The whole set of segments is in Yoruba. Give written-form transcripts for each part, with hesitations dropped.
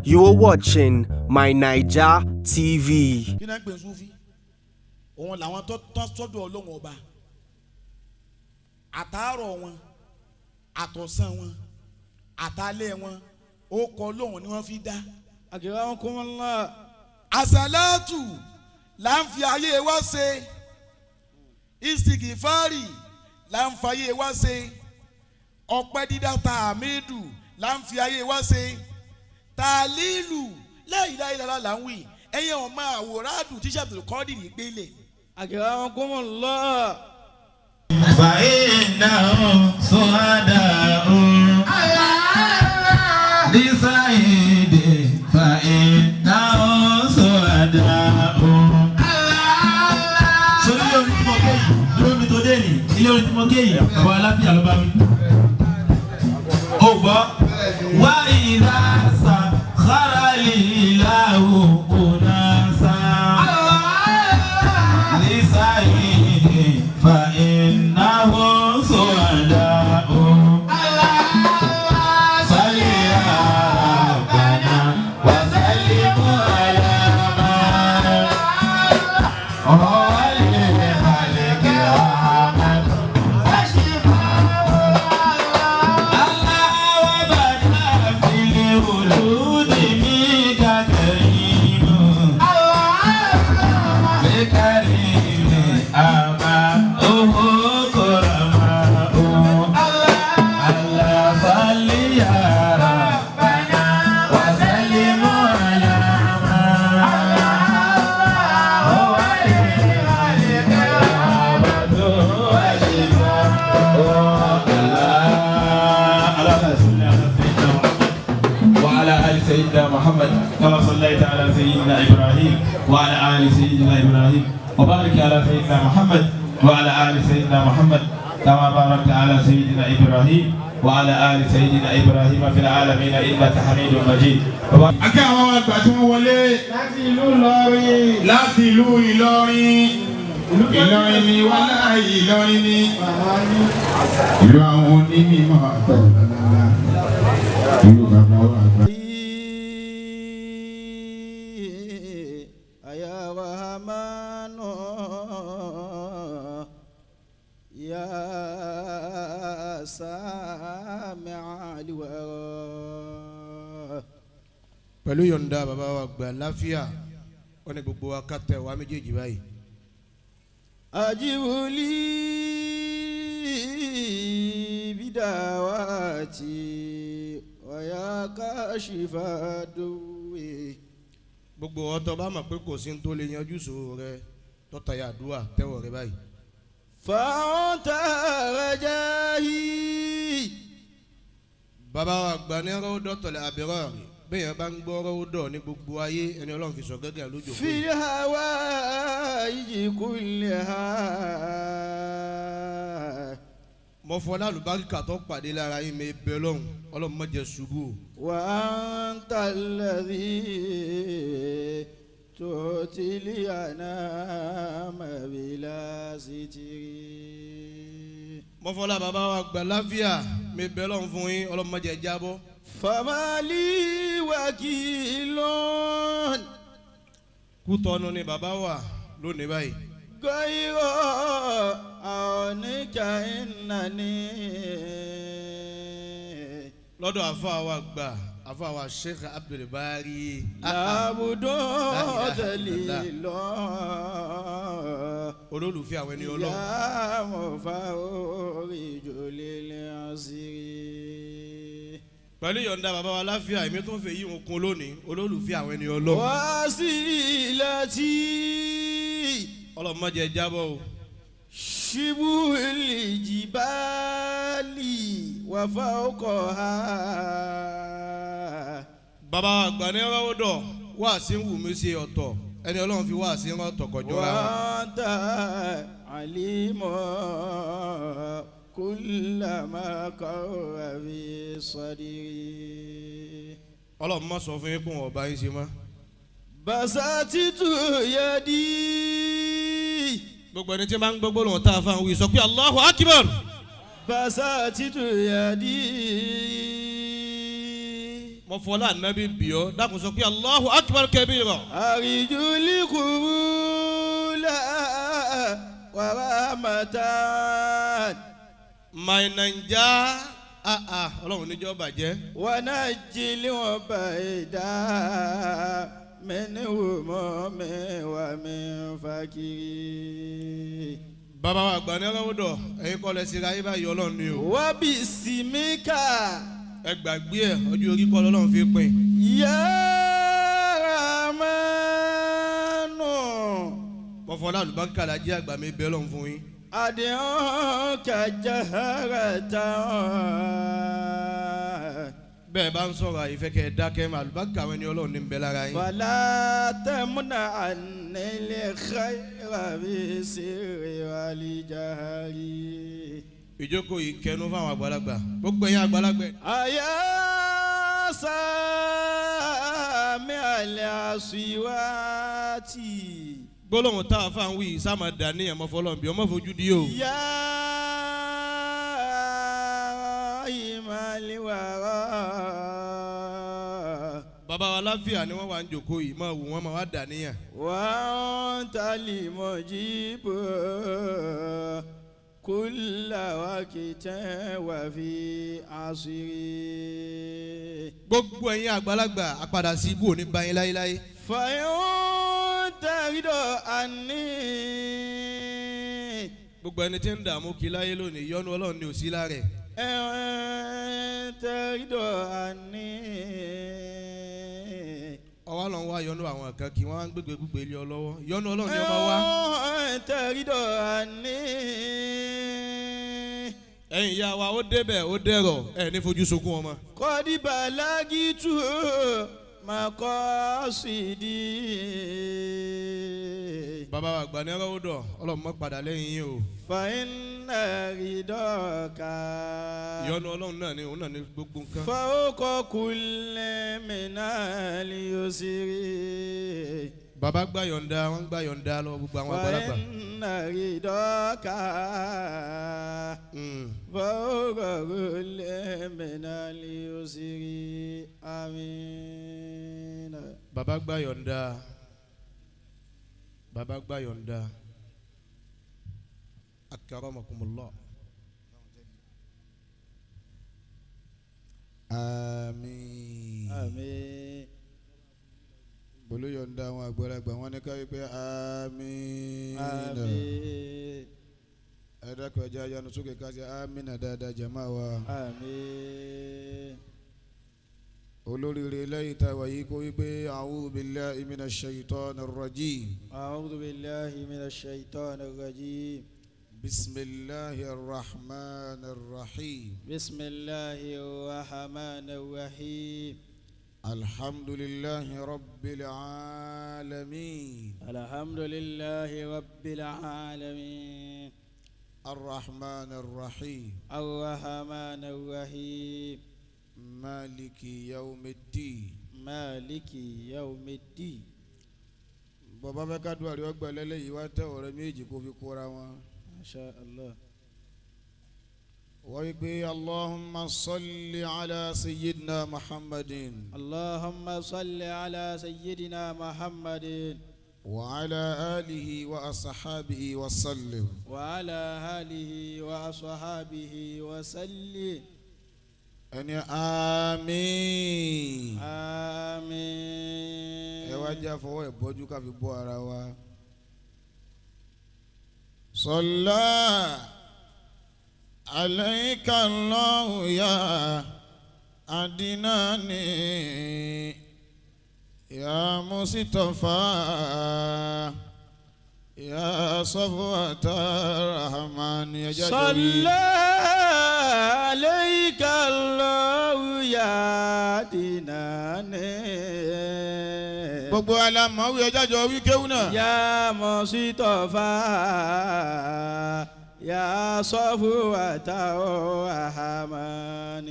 You are watching My Naija TV. Kí náà ń pè ní Sufi? Òun làwọn tó tán sọ́dọ̀ Ọlọ́run Ọba, àtàárọ̀ wọn, àtọ̀sán wọn, àtàlẹ́ wọn, ó kọ Ọlọ́run ni wọ́n fi dá. Akramakumullah. Àsàlátù là ń fi ayé wa ṣe, ìsìgìfárì là ń fayé wa ṣe, ọpẹ́ dídá tààmídù là ń fi ayé wa ṣe, tàlílù láìláìlára là ń wí. Ẹ̀yin ọmọ àwòrán tíṣà tó kọ́ dìrì gbélé. Akramakumullah. فإنهم سعداء لسعيد فإنهم سعداء. Sórí ilé orin tí mo ké yìí, dúró mi tó dé ní ilé orin tí mo ké yìí, bàbá aláfíà ló bá mi. Ó gbọ́. Wá ìlà sà, kára ìlà òkú náà sà. لسعيد فإنه سعداء. صل يا ربنا وسلم على من هو للخلق رحمة الله وبدا في الوجود منك كريم بكريم آباؤه كرماء. الله صل يا ربنا وسلم على من هو للخلق رحمة وشفاء. اللهم صل على سيدنا محمد وعلى آل سيدنا محمد كما صليت على سيدنا إبراهيم وعلى آل سيدنا إبراهيم، وبارك على سيدنا محمد وعلى آل سيدنا محمد كما باركت على سيدنا إبراهيم وعلى آل سيدنا إبراهيم في العالمين إنك حميد مجيد. Akẹ́ àwọn àgbà tí wọ́n wọlé Láti ìlú Ìlọrin. Láti ìlú Ìlọrin. Ìlọrin ni wà láàyè, Ìlọrin ni ìlú àwọn onímọ̀ àtọ̀lọ́lá, ìlú bàbá wa àgbà. يا رحمن يا سامع الورى. Pẹ̀lú yọ̀ǹda bàbá wa gbà láfíà, wọ́n ní gbogbo wa ká tẹ̀ wá méjèèjì báyìí. أجب لي بدعواتي ويا كاشف الضر. Gbogbo ọtọ bá mọ̀ pé kò sí ní tó lè yanjú ìṣòro rẹ tọ́ta yà àdúrà, tẹ́wọ̀ rẹ báyìí. فأنت رجائي. Bàbá wa gbà ní rọ́ọ̀dọ̀ àbẹ̀rọ̀ rẹ̀, bẹ́ẹ̀ yẹn bá ń gbọ́ rọ́ọ̀dọ̀ ní gbogbo ayé, ẹni Ọlọ́run fi sọ gẹ́gẹ́ lójú. في الهوائج كلها. Mo fọlá àlùbáríkà tó pàdé lára yín, mi bẹ lọ́hùn, Ọlọ́run má jẹ́ ṣubú o. وأنت الذي تعطي الأنام بلا ستر. Mo fọlá bàbá wa gbà láfíà, mi bẹ lọ́hùn fún yín, Ọlọ́run má jẹ́ jábọ́. فما لي وكيل. Kútọ́nu ni bàbá wà lónìí báyìí. غير عونك إنني Lọ́dọ̀ àfa wa gbà, àfa wa Sheikh Abdulbari. لعبد لا إله إلا الله. ذليل. Olólùfẹ́ àwọn ẹni Ọlọ́run. يا مفرج للعسير. Pẹ̀lú ìyọ̀ǹda bàbá wa láfíà, èmi tó ń fẹ́ yí wọn kún lónìí, olólùfẹ́ àwọn ẹni Ọlọ́run. وسيلتي. Ọlọ́run má jẹ́ jábọ́ o. شبه الجبال وفوقها. Bàbá wa gbà ní rọ́wọ́dọ̀ wá sí ń wù mí ṣe ọ̀tọ̀, ẹni Ọlọ́run fi wá sí ń rán tọkọjọ́ra wọn. وأنت عليم كل ما قر في صدري. Ọlọ́run má sọ fún yín kó wọn ọba yín ṣe mọ́. بسطت يدي. Gbogbo ẹni tí wọ́n bá ń gbọ́ gbólóhùn tá a fáwọn wí, sọ pé Allahu Akbar. بسطت يدي. Mo fọlá nàbí bíọ́, dákun sọ pé Allahu akbar kabira. أرجو القبول ورحمة. My Naija, ah ah, ọlọ́run níjọ́ bàjẹ́. ونجي العبيد من هموم ومن فقر. Bàbá wa àgbà ní ọlọ́wọ́dọ̀, ẹ̀yin kọ́ lẹ sí ra ayé báyìí, ọlọ́run ni o. وباسمك Ẹ gbàgbé ẹ̀, ọjọ́ orí kọ́ lọ́lọ́run fi pín. يا رحمن. Mo fọlá àlùbáríkà lajẹ́ àgbà mi bẹ́ẹ̀ lọ́n fún yín. أدعوك جهرة. Bẹ́ẹ̀ bá ń sọ̀rọ̀ àyífẹ́ kẹ́ ẹ dákẹ́ mọ́, àlùbáríkà àwọn ẹni ọlọ́run ní ń bẹ lára yín. فلا تمنعني الخير بالسر والجهر. Ìjókòó yìí kẹnu fáwọn àgbàlagbà, gbogbo ẹ̀yin àgbàlagbà. أيا سامع الأصوات. Gbólóhùn tá a fà ń wí yìí sáà máa dà níyàn, mọ́ fọlọ́n bí ọmọ fojú di o. يا راحم الورى. Bàbá wa láfíà ni wọ́n wà ń jòkó yìí, máa wù wọ́n, máa wá dà níyàn. وأنت المجيب كل وقت وفي عصر. Gbogbo ẹ̀yin àgbàlagbà, àpadà sí ibú òní bá yín láéláé. فإن ترضى عني. Gbogbo ẹni tí ń dààmú kí láyé lónìí, yọ́nú ọlọ́run ni ò sí lára ẹ̀. إن ترضى عني. Ọwọ́ lọ́n wá yọ́nú àwọn kan kí wọ́n á ń gbégbé gbégbé lé ọ lọ́wọ́, yọ́nú ọlọ́run ni ọmọ wá. إن ترضى عني. Ẹ̀yin ìyá wa, ó débẹ̀ ó dẹ̀rọ̀, ẹ̀ ní fojú sunkún ọmọ. قد بلغت مقاصدي. Bàbá wa àgbà ní ọlọ́wọ́dọ̀, ọlọ́run mọ́ padà lẹ́yìn yín o. فإن رضاك Ìyọ́nú ọlọ́run náà ni, òun náà ni gbogbo nǹkan. فوق كل من اليسر. Bàbá gbà yọ̀ǹda, wọ́n gbà yọ̀ǹda lọ gbogbo àwọn àgbàlagbà. فإن رضاك فوق كل من اليسر. آمين. Bàbá gbà yọ̀ǹda, bàbá gbà yọ̀ǹda, akramakumullah. Àmín. آمين. Pẹ̀lú yọ̀ǹda àwọn àgbàlagbà, wọn ní ká wí pé àmín. آمين. Ẹ dákun, ẹ jẹ́ ayanu sókè ká ṣe àmín dáadáa, jàmá wa. آمين. Olóríire lẹ́yìn tá a wà yìí kó wí pé a'udhu billahi minash shaitanir rajim. أعوذ بالله من الشيطان الرجيم. Bismillahir rahmanir rahim. بسم الله الرحمن الرحيم. Alhamdulillahi rabbil alamin. الحمد لله رب العالمين. Arrahmanir rahim. الرحمن الرحيم. Maliki yawmiddin. مالك يوم الدين. Bàbá fẹ́ ká dùn àríwá gbà lẹ́lẹ́yìí, wá tẹ ọ̀rẹ́ méjì kó fi kóra wọn. ما شاء الله. Wọ́n wí pé allahumma salli ala sayyidina muhammadin. اللهم صل على سيدنا محمد. Wa ala alihi wa ashabihi wa sallim. وعلى آله وأصحابه وسلم. Ẹni àmín. آمين. Ẹ wá já fọwọ́ ẹ̀ bọ́jú ká fi bọ́ ara wa. Sọlá alayka Allahu ya adinani ya Mustafa ya Safwata Rahman ya jáde wí. صلى عليك الله يا ديناني. Gbogbo alamọ̀wé, ẹjọ́ jọ wí kéwù náà. يا مصطفى يا صفوة الرحمن.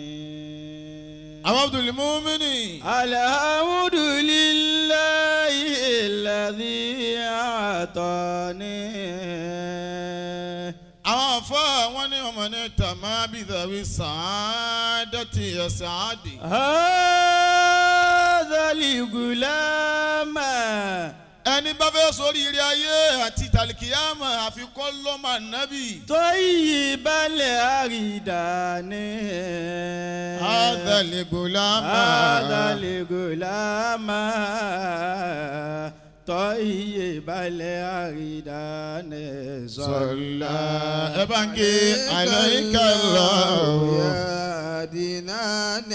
Àwọn Abdul Mumini. الحمد لله الذي أعطاني. Àwọn afọ wọn ní ọmọ ní tàmábìdàwí sàádàtì ẹsàádì. هذا الغلام Ẹni bá fẹ́ sórí ire ayé àti tàlìkìyàmà àfikọ́ lọ́mọ ànábì. طيب الأردان هذا الغلام هذا الغلام طيب الأردان صلى ẹ bá ń ké عليك الله يا دينان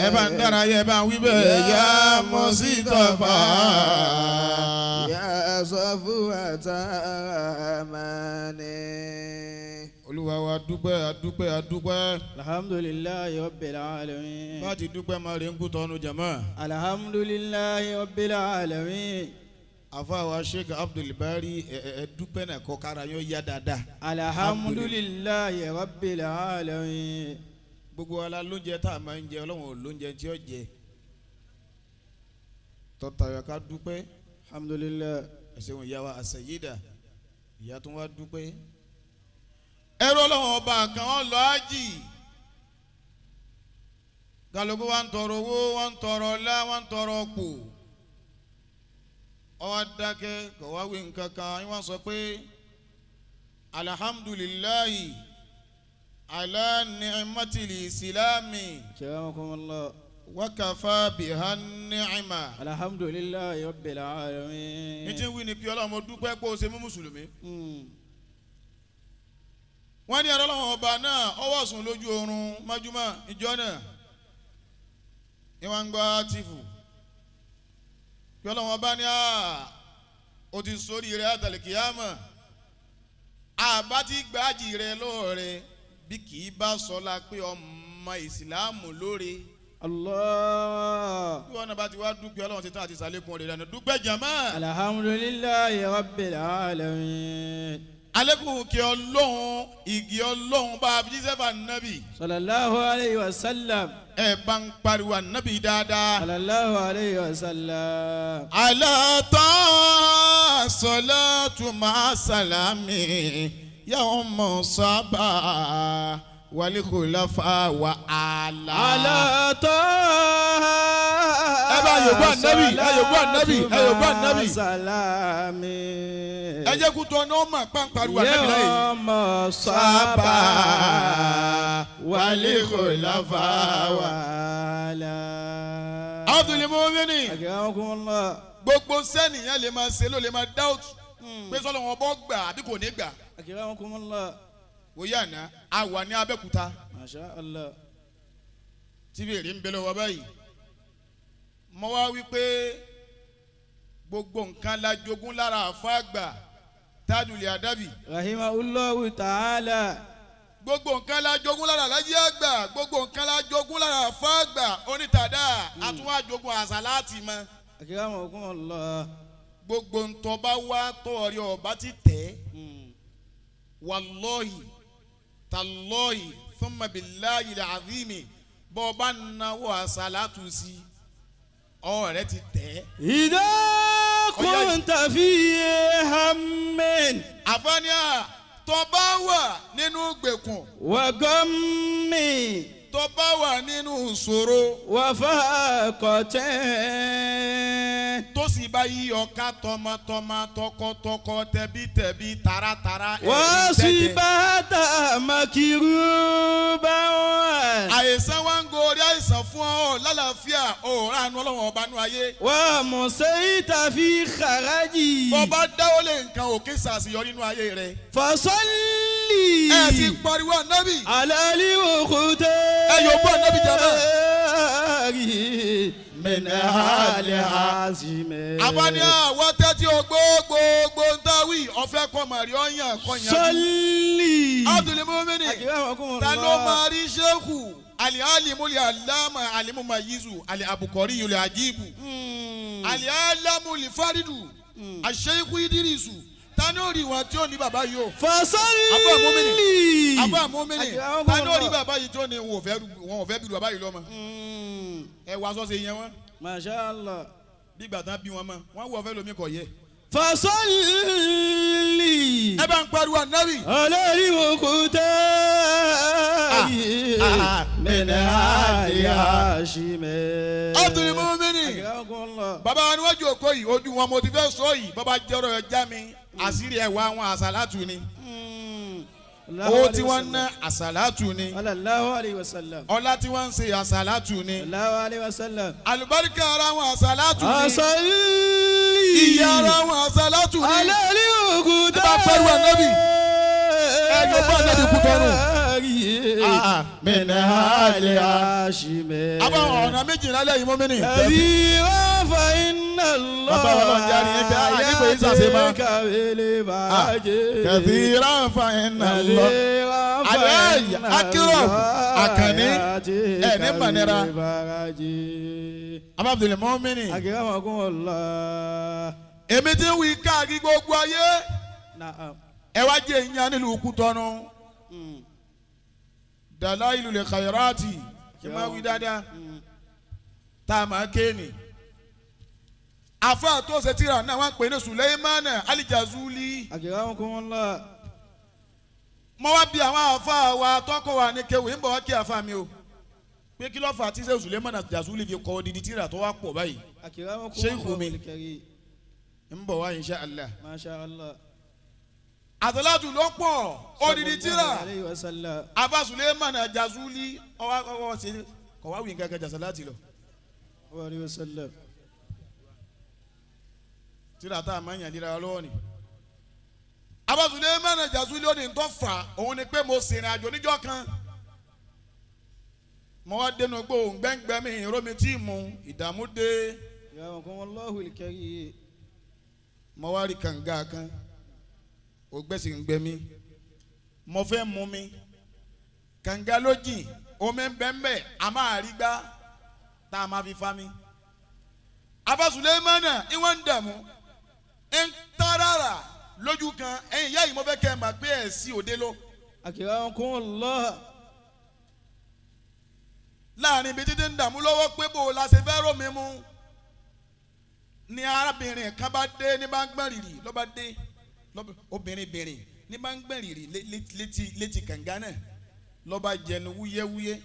ẹ bá ń dára yẹ ẹ bá ń wí bẹ́ẹ̀ يا مصطفى. يا صفوة الرحمن Olúwa wa dúpẹ́ adúpẹ́ adúpẹ́. الحمد لله رب العالمين Bá ti dúpẹ́ máa rí ń kú tọ́nu jàmá. الحمد لله رب العالمين Àfáà Sheikh Abdul Bari ẹ ẹ dúpẹ́ náà kọ́ kára yóò yá dáadáa. الحمد لله رب العالمين Gbogbo wa la lóúnjẹ tá a máa ń jẹ Ọlọ́run ò lóúnjẹ tí ó jẹ. Tọ́ta yọ ká dúpẹ́. الحمد لله Ẹ̀sìn ìyá wa àṣẹyídà ìyá tó wá dúpẹ́. Ẹrú Ọlọ́run ọba kan ọ̀ lọ ájì. Kálukú wa ń tọrọ owó, wa ń tọrọ ọlá, wa ń tọrọ ọ̀pọ̀. Ó wá dákẹ́ kò wá wí nǹkan kan, wọ́n sọ pé الحمد لله على نعمة الإسلام أكرمكم الله وكفى بها النعمة. الحمد لله رب العالمين Ní tí ń wí ni pé Ọlọ́run mo dúpẹ́ pé o ṣe mú mùsùlùmí. Wọ́n ní Ọlọ́run ọba náà ọwọ́ sùn lójú oorun májúmọ́ ìjọ náà ní wọ́n ń gbọ́ tìfù pé Ọlọ́run ọba ní à o ti sórí rẹ̀ àtàlẹ́kìyàmọ̀ àbá ti gbájì rẹ̀ lọ́wọ́ rẹ̀ bí kì í bá sọlá pé ọmọ ìsìláàmù lóore. الله Bí wọn náà bá ti wá dúpẹ́ Ọlọ́run ti tán àti sàlékún rẹ̀ lẹ́nu dúpẹ́ jàmá. الحمد لله رب العالمين Alẹ́kùn kí Ọlọ́run igi Ọlọ́run bá a fi jíṣẹ́ fún ànábì. صلى الله عليه وسلم Ẹ bá ń pariwo ànábì dáadáa. صلى الله عليه وسلم على طه صلاة مع سلام يوم صبا والخلفاء وعلى على طه Ẹ bá yògbó ànábì, ẹ yògbó ànábì, ẹ yògbó ànábì. سلام Ẹ jẹ́ kó tọ́ ní ọmọ pàǹpariwo ànábì láyé. يوم صبا والخلفاء وعلى Abdul Mumini. أكرمكم الله Gbogbo sẹ́niyàn lè máa ṣe ló lè máa doubt pé sọ́lọ́ wọn bọ́ gbà àbí kò ní gbà. أكرمكم الله Wòye àná a wà ní Abẹ́òkúta ما شاء الله tí fèrè ń bẹ lọ́wọ́ báyìí. Mo wá wí pé gbogbo nǹkan la jogún lára àfáàgbà Tajul Adabi. رحمه الله تعالى Gbogbo nǹkan la jogún lára Alhaji àgbà, gbogbo nǹkan la jogún lára àfáàgbà onítàdá àtúwá jogún àṣàláàtì mọ́. أكرمكم الله Gbogbo ntọ́ bá wá tọ́ọ̀rí ọba ti tẹ̀ والله تالله ثم بالله العظيم bọ́ ọba náwó àṣàlátù sí ọ̀rẹ́ ti tẹ̀. إذا كنت في هم Àfáàníà tó bá wà nínú gbèkùn وغم tó bá wà nínú ìṣòro وفاقة tó sì bá yí ọ̀ka tọmọtọmọ tọkọtọkọ tẹbítẹbí taratara ẹ̀rí tẹ́tẹ́. وصبات مكروبا Àìsàn wa ń gorí àìsàn fún ọ lálàáfíà òòrùn àánú Ọlọ́run ọba nú ayé. ومسيت في خرجي Bọ́ bá dáwọ́ lé nǹkan òkè ṣàṣeyọrí nínú ayé rẹ̀. فصلي Ẹ sì pariwo ànábì. على الوقت Ẹ yóò gbọ́ ànábì jàmá. من آل عاصم Àbáníà wá tẹ́tí o gbogbogbò ń táwí ọ̀fẹ́ kọ́ màrí ọ̀yàn kọ́yàn. صلي Abdul Mumini ta ló máa rí Shehu alihalimu alama alimumayizu aliabukori yuli ajibu alialamu lifaridu aseiku Idirisu ta ni ó rí wọn tí ó ní bàbá yìí o. فصلي Abba Mumini ta ni ó rí bàbá yìí tí ó ní wọn ò fẹ́ bí bàbá yìí lọ́mọ. Ẹ wá sọ́sẹ̀ yẹn wọn ما شاء الله bí gbàtàn bí wọn mọ wọn wọ fẹ́ lomi kọ̀ yẹ. فصلي Ẹ bá ń pariwo ànábì. على الوقت من آل هاشم. Abdul Mumini. أكرمكم الله. Bàbá wa níwájú òkó yìí, ojú wọn mo ti fẹ́ sọ yìí, bàbá jẹ́rọ ẹ já mi, àṣírí ẹ̀wà àwọn àṣàlátù ni. Owó tí wọ́n ń ná àṣàlátù ni. Sallallahu alayhi wa sallam. Ọlá tí wọ́n ń ṣe àṣàlátù ni. Sallallahu alayhi wa sallam. Àlùbáríkà ara wọn àṣàlátù ni. Asalli. Ìyá ara wọn àṣàlátù ni. Alali ogun Ẹ bá pariwo Ànábì. Ẹ yóò bá Ànábì kú tọrùn. Min ali Hashim. Àbáwọn ọ̀nà méjìlá lẹ́yìn mọ́mìnì. Kabira fa inna Allah. Bàbá wa lọ́n járe yẹn pé, ah, nípa èyí sàṣe mọ́. Kabili baraje. Kẹ̀sìrà fa iná lọ. Kabira fa Àlẹ́ inna Akírọ̀ Allah Àkànní ẹ̀ ní mọ̀nira. kabili baraje. Abdul Mumini. Akramakum Allah. Èmi ti ń wí káàkiri gbogbo ayé. Na'am. Ẹ wá jẹ́ ìyẹn nílùú Kútọ́nù. Dalailu lil khairati. Kí n máa wí dáadáa. Tá a máa ké ni. Àfáà tó ṣe tíra náà wọ́n ń pè ní Suleimana Alijazuli. Akramakum Allah. Mo wá bí àwọn àfáà wa tọkọ wa ní kéwì ń bọ̀ wá kí àfáà mi o. Pé kí ló fà á tí ṣe Suleimana Alijazuli fi kọ odidi tíra tó wá pọ̀ báyìí. Akramakum Sheikh mi. Allah. Ń bọ̀ wá insha Allah. Masha Allah. Àtàlátù ló pọ̀ odidi tíra. Sallallahu alayhi wa sallam. Àfáà Suleimana Alijazuli ọwọ́ ọwọ́ ṣe kọ̀ wá wí nǹkan kan jàsálátì lọ. Alayhi wa sallam. Tíra tá a máa ń yàn líra lọ́wọ́ ni. Àfáà Suleimana Alijazuli ó ní tó fà òun ni pé mo sìnrìn àjò níjọ́ kan. Mo wá dénú gbó gbẹ́ngbẹ́ mi ìrómi tí mu ìdààmú dé. Akramakum Allahul karim. Mo wá rí kànga kan, ògbẹ́ sì ń gbẹ mí, mo fẹ́ mu mi, kànga ló jìn, omi ń bẹ ń bẹ, a máa rí gbá tá a máa fi fa mi. Àfáà Suleimana ìwọ̀n ń dààmú ń tárárà lójú kan. Ẹ̀yin ìyá yìí, mo fẹ́ kẹ́ ẹ mà pé ẹ̀ sí òde lọ. Akramakum Allah. Láàrin ibi títí ń dààmú lọ́wọ́ pé bó o la ṣe fẹ́ rò mí mu ni arábìnrin kan bá dé ní bá ń gbọ̀n rìrì ló bá dé, obìnrin bìnrin ní bá ń gbọ̀n rìrì létí létí kànga náà ló bá jẹnu wúyẹ́wúyẹ́.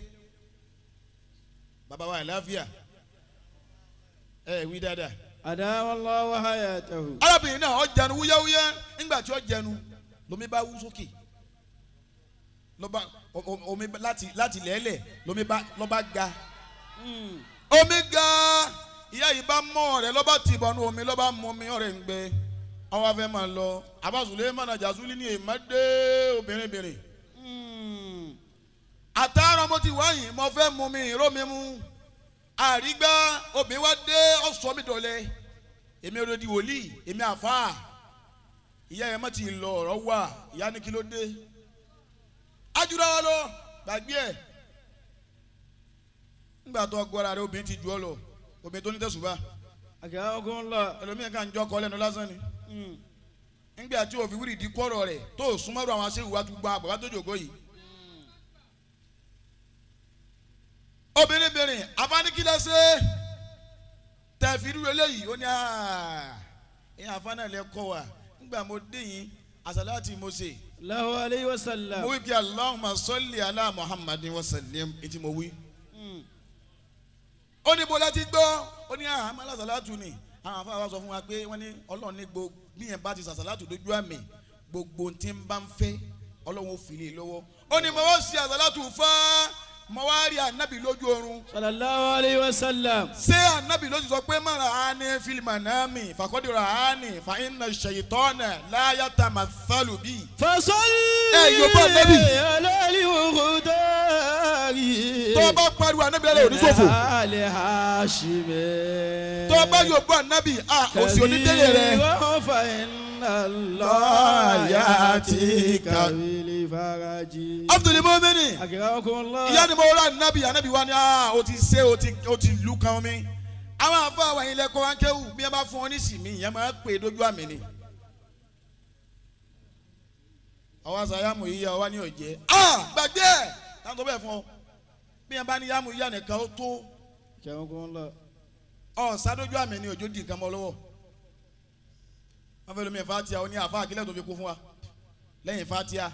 Bàbá wa àlàáfíà, ẹ wí dáadáa. Adama Allahu hayatahu. Arábìnrin náà ó jẹnu wúyẹ́wúyẹ́. Nígbà tí ó jẹnu, lomi bá wú sókè, ló bá omi láti lẹ́lẹ̀, lomi bá ló bá ga, omi ga. Ìyá yìí bá mọ́ ọ̀rẹ́ ló bá tì bọ̀nú omi, ló bá mú omi, ọ̀rẹ́ ń gbẹ, àwọn afẹ́ máa lọ. Àfáà Suleimana Alijazuli ní èèmọ̀ dé obìnrin bìnrin. Àtàrà mo ti wáyìn, mo fẹ́ mú mi ìró mi mú àrígbá, obìnrin wá dé, ọ̀sọ́ mi dọ̀lẹ́, èmi ò di wòlíì, èmi àfáà. Ìyá yẹn má ti lọ, ọ̀rọ̀ wà. Ìyá ní kí ló dé? Ajúra wa lọ, gbàgbé ẹ̀. Nígbà tó gbọ́ra rẹ, obìnrin ti jù ọ lọ, obìnrin tó ní tẹ̀sùbà. Akramakum Allah. Ẹlòmíín kan jọ kọ lẹ́nu lásán ni. Nígbà tí òfin wíìrì di kọ́rọ̀ rẹ̀ tó súnmọ́rọ̀ àwọn aṣèwì wa tún gba bàbá tó jòkó yìí. Obìnrin bìnrin afánikílẹ̀ ṣe tẹ̀fí dúró eléyìí, ó ní ẹ̀yìn afáná lẹ kọ́ wa nígbà mo dé yín, àsàlátì mo ṣe. Allahu alayhi wa sallam. Mo wí pé Allahumma salli ala Muhammadin wa sallim, etí mo wí. Ó ní bọ́lá ti gbọ́, ó ní àmọ́ alásàlátù ni àwọn afáà wa sọ fún wa pé wọ́n ní Ọlọ́run ní gbogbo bíyẹn bá ti sàṣàlátù dójú àmì, gbogbo tí ń bá ń fẹ́, Ọlọ́run ó fi lè lọ́wọ́. Ó ní mo wá ṣe àṣàlátù fá, mo wá rí ànábì lójú oorun. Sallallahu alayhi wa sallam. Ṣé ànábì ló ti sọ pé mara á ní fílímù náà fàkọ́dìrà á ní fa inna shaytana la yatamathalu bí. Fasalli. Ẹ yóò bá ànábì. Alali wukudari. Tó o bá pariwo ànábì lálẹ́ òní ṣòfò. Ali Hashim. Tó o bá yóò bá ànábì, a òsì onídélé rẹ. Kabira fa inna Allah yatika bil faraji. Abdul Mumini. Akramakum Allah. Ìyá ni mo rà ànábì, ànábì wa ni o ti ṣe, o ti lù kan mi. Àwọn àfọ àwọn ilẹ̀ kọ́ wáńkéwù bí wọ́n bá fún ọ ní sìmí, ìyẹn máa ń pè é dójú àmì ni. Ọwọ́ àṣàyàmù yíyá ọwọ́ ní òjẹ́ gbàgbé ẹ̀ táwọn tó bẹ̀ fún ọ bí wọ́n bá ní yàmù yíyá nìkan ó tó. Akramakum Allah. Ọ sádójú àmì ni òjò di nǹkan mọ́ lọ́wọ́. Wọ́n fẹ́ lómi fatia, ó ní àfa àkílẹ̀ tó fi kú fún wa lẹ́yìn fatia.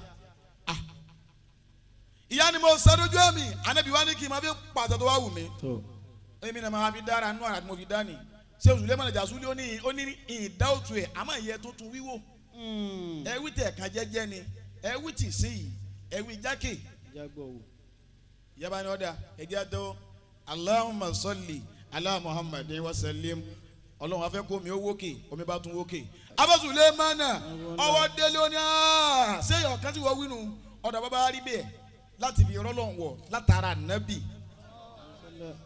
Ìyá ni mo sọ dójú ẹ̀mí anabi wa ní kí n máa fi pàṣẹ tó wá wù mí. Èmi náà máa fi dára nú àrà tí mo fi dá ni. Ṣé Sulemana Jazuli ó ní ìdá òtún ẹ̀ àmọ́ ìyẹn tuntun wíwò. Ẹwí tẹ̀ kan jẹ́jẹ́ ni ẹwí tì sí yìí ẹwí jákè. Yaba ni ọ̀dà ẹ̀jẹ̀ àtẹwọ́ Allahumma salli ala Muhammadin wa sallim. Ọlọ́run afẹ́ kó omi ó wókè omi bá tún wókè. Abba Sulemana ọwọ́ délé ó ní ṣé ọ̀kan tí wọ́n wínú ọ̀dà bàbá rí bẹ́ẹ̀ láti fi rọ́lọ́hún wọ̀ látara nábì.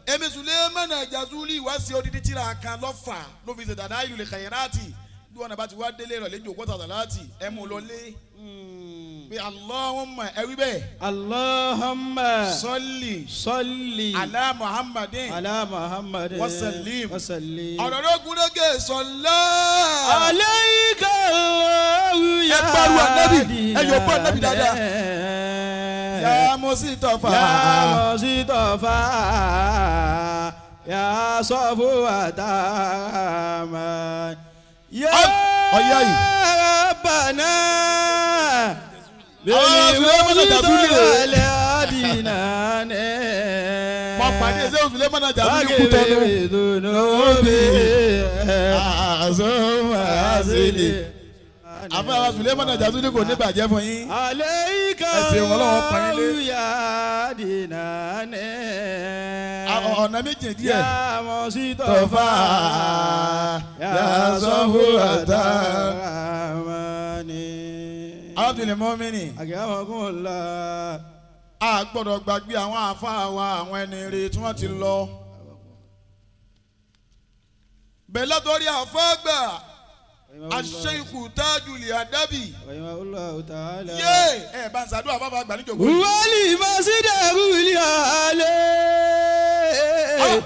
Èmi Sulemana Jazuli wá sí odidi tíra kan lọ́fà ló fi ṣe dàda ìlú khairati bí wọn bá ti wá délé rẹ̀ lẹ́jọ́ kọ́tà láti ẹ̀ mú lọ lé. Bí Allahumma ẹ wí bẹ́ẹ̀. Allahumma salli salli ala Muhammadin ala Muhammadin wa sallim. wa sallim. Ọ̀rọ̀ ló gún régé sọ̀lá. Alayka Allahu ya Ẹ pariwo Ànábì, ẹ yòókù Ànábì dáadáa. Ya Musitafa. Ya Musitafa. Ya Safwata. Ya Ọ̀yá yìí. Rabbana. Àwọn Sulemana Jazuli rè. Mo Mo pàdé ṣé Sulemana Jazuli kú tọ́nu. Àfẹ́ àwọn Sulemana Jazuli kò ní bàjẹ́ fún yín. Alayka Ẹ ṣeun, Ọlọ́run pa yín lé. ya dinane. Ọ̀nà méjì díẹ̀. Ya Musitafa. Ya Ya Safwata. Safwata. Abdul Mumini. Akramakumullah. A gbọ́dọ̀ gbàgbé àwọn àáfàá wa àwọn ẹni rere tí wọ́n ti lọ. Bẹ́ẹ̀ látọ̀rí àáfàá gbà Aṣ-Sheikhu Tajul Adabi. Rahimahullahu ta'ala. Yé ẹ bá ń ṣàdúrà bàbá àgbà níjòkó. Wali masidaru ale.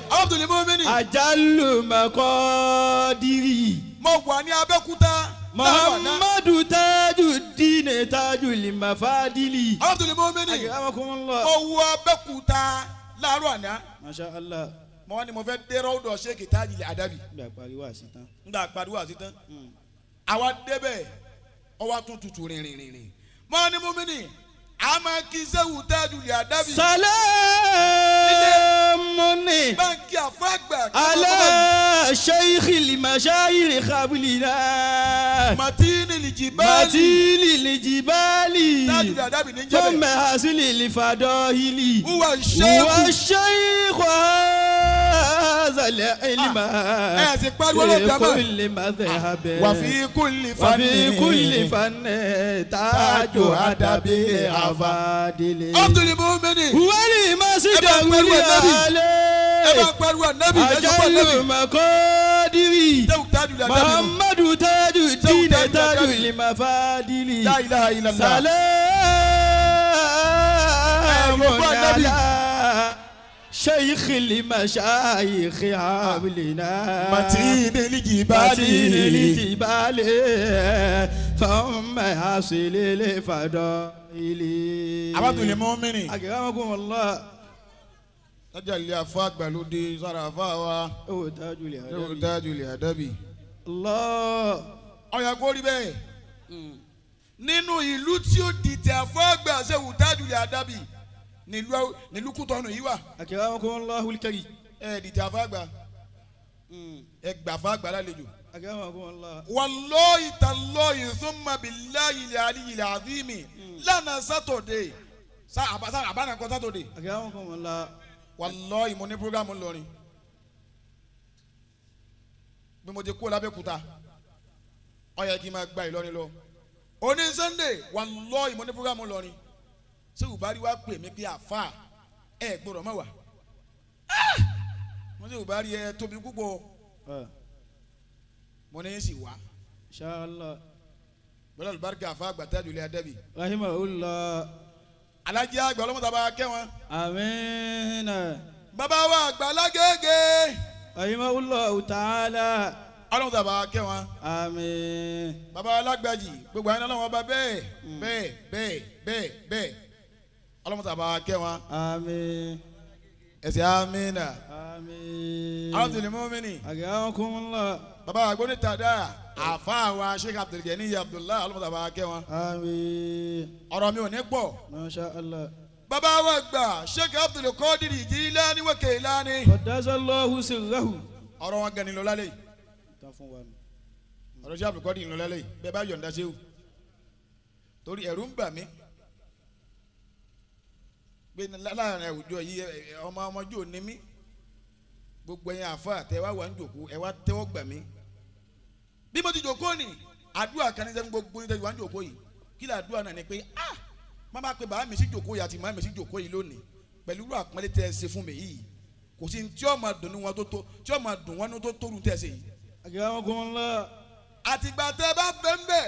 Abdul Mumini. Ajalu makadiri. Mo wà ní Abẹ́òkúta. Muhammadu Tajuddin Tajul Mafadili. Abdul Mumini. Akramakumullah. Mo wọ Abẹ́òkúta láàárọ̀ àná. Masha Allah. Mo wá ní mo fẹ́ dé rọ́ọ̀dọ̀ Sheikh Tajul Adabi. Nígbà pariwo àṣetán. Nígbà pariwo àṣetán. Àwa débẹ̀ ọwọ́ tún tutù rìnrìnrìn. Mo ní Mumini a máa kí Sehu Tajul Adabi. Salamuni. Báńkì àfáàgbà. Ala shaykhil mashayikh qablina. Matini lijibali. Matini lijibali. Tajul Adabi ní jẹ́bẹ̀. Thumma hasili lifadahili. Huwa sheikhu. Huwa sheikhu hadha al-ilma. Ẹ sì pariwo ló jama. Fi kulli madhhab. Wa fi kulli fanni. Wa fi kulli fanni. Taju adabi afadili. Abdul Mumini. Wali masidaru ale. Ẹ bá pariwo Ànábì. Ajalu makadiri. Muhammadu Tajuddin Tajul Mafadili. La ilaha illallah. Salamun ala shaykhil mashayikh hablina. Matini lijibali. Matini lijibali. Thumma hasili lifadaili. Abdul Mumini. Akramakumullah. Tájà ilé afá àgbàlódé sára afá wa. Ewo Tajul Adabi. Ewo Tajul Adabi. Allah. Ọ̀yà kò rí bẹ́ẹ̀. Nínú ìlú tí ó dìtẹ̀ afá àgbà Sehu Tajul Adabi nílùú Kútọ́nù yìí wà. Akramakumullahu al-karim. Ẹ dìtẹ̀ afá àgbà. Ẹ gbà afá àgbà lálejò. Akramakumullah. Wallahi tallahi thumma billahi al-aliyyil azimi. Lánàá Sátọ̀dé. Àbánakọ Sátọ̀dé. Akramakumullah. Wallahi mo ní programu ńlọrin. Bí mo ti kó lábẹ́kúta, ó yẹ kí n máa gba Ìlọrin lọ. Òní Sunday, wallahi mo ní programu ńlọrin. Ṣé Bùbárí wá pè mí pé àfà ẹ gbọ́dọ̀ má wà? Mo ṣe Bùbárí ẹ tóbi púpọ̀. Mo ní sì wá. Inshallah. Bọ́lá àlùbáríkà àfà àgbà Tajul Adabi. Rahimahullah. Alájẹ àgbà ọlọ́mọta bá kẹ́ wọn. Àmín. Bàbá wa àgbà lágége. Rahimahullahu ta'ala. Ọlọ́mọta bá kẹ́ wọn. Àmín. Bàbá wa lágbàjì gbogbo àwọn ọlọ́mọ ọba bẹ́ẹ̀ bẹ́ẹ̀ bẹ́ẹ̀ bẹ́ẹ̀ bẹ́ẹ̀ ọlọ́mọta bá kẹ́ wọn. Àmín. Ẹ̀sẹ̀ àmínà. Àmín. Abdul Mumini. Akramakumullah. Bàbá wa gbóni tàdá àfa wa Sheikh Abdulgani Abdullah ọlọ́mọta bá kẹ́ wọn. Àmín. Ọ̀rọ̀ mi ò ní pọ̀. Masha Allah. Bàbá wa gbà Sheikh Abdul Qadir Jilani wa Kailani. Qaddasallahu sirrahu. Ọ̀rọ̀ wọn gan ni lọ lálẹ́ yìí. Tán fún wa nù. Ọ̀rọ̀ Sheikh Abdul Qadir lọ lálẹ́ yìí. Bẹ́ẹ̀ bá yọ̀ǹda ṣéwù. Torí ẹ̀rù ń bà mí. Pé láàrin àwùjọ yìí ọmọ ọmọjú ò ní mí. Gbogbo ẹ̀yin àfa tẹ wá wà ń jòkó ẹ wá tẹ́wọ́ gbà mí. Bí mo ti jòkó ni àdúrà kan ní sẹ́ni gbogbo ní tẹ́jú wà ń jòkó yìí. Kí lè àdúrà náà ni pé ah má bá pe bàá mi sí jòkó yìí àti màá mi sí jòkó yìí lónìí pẹ̀lú irú àpọ́nlé tẹ́ ẹ ṣe fún mi yìí kò sí tí ó máa dùn wọn tó tó tí ó máa dùn wọn tó tóru tẹ́ ẹ ṣe yìí. Akramakumullah. Àtìgbà tẹ́ ẹ bá bẹ́ ń bẹ̀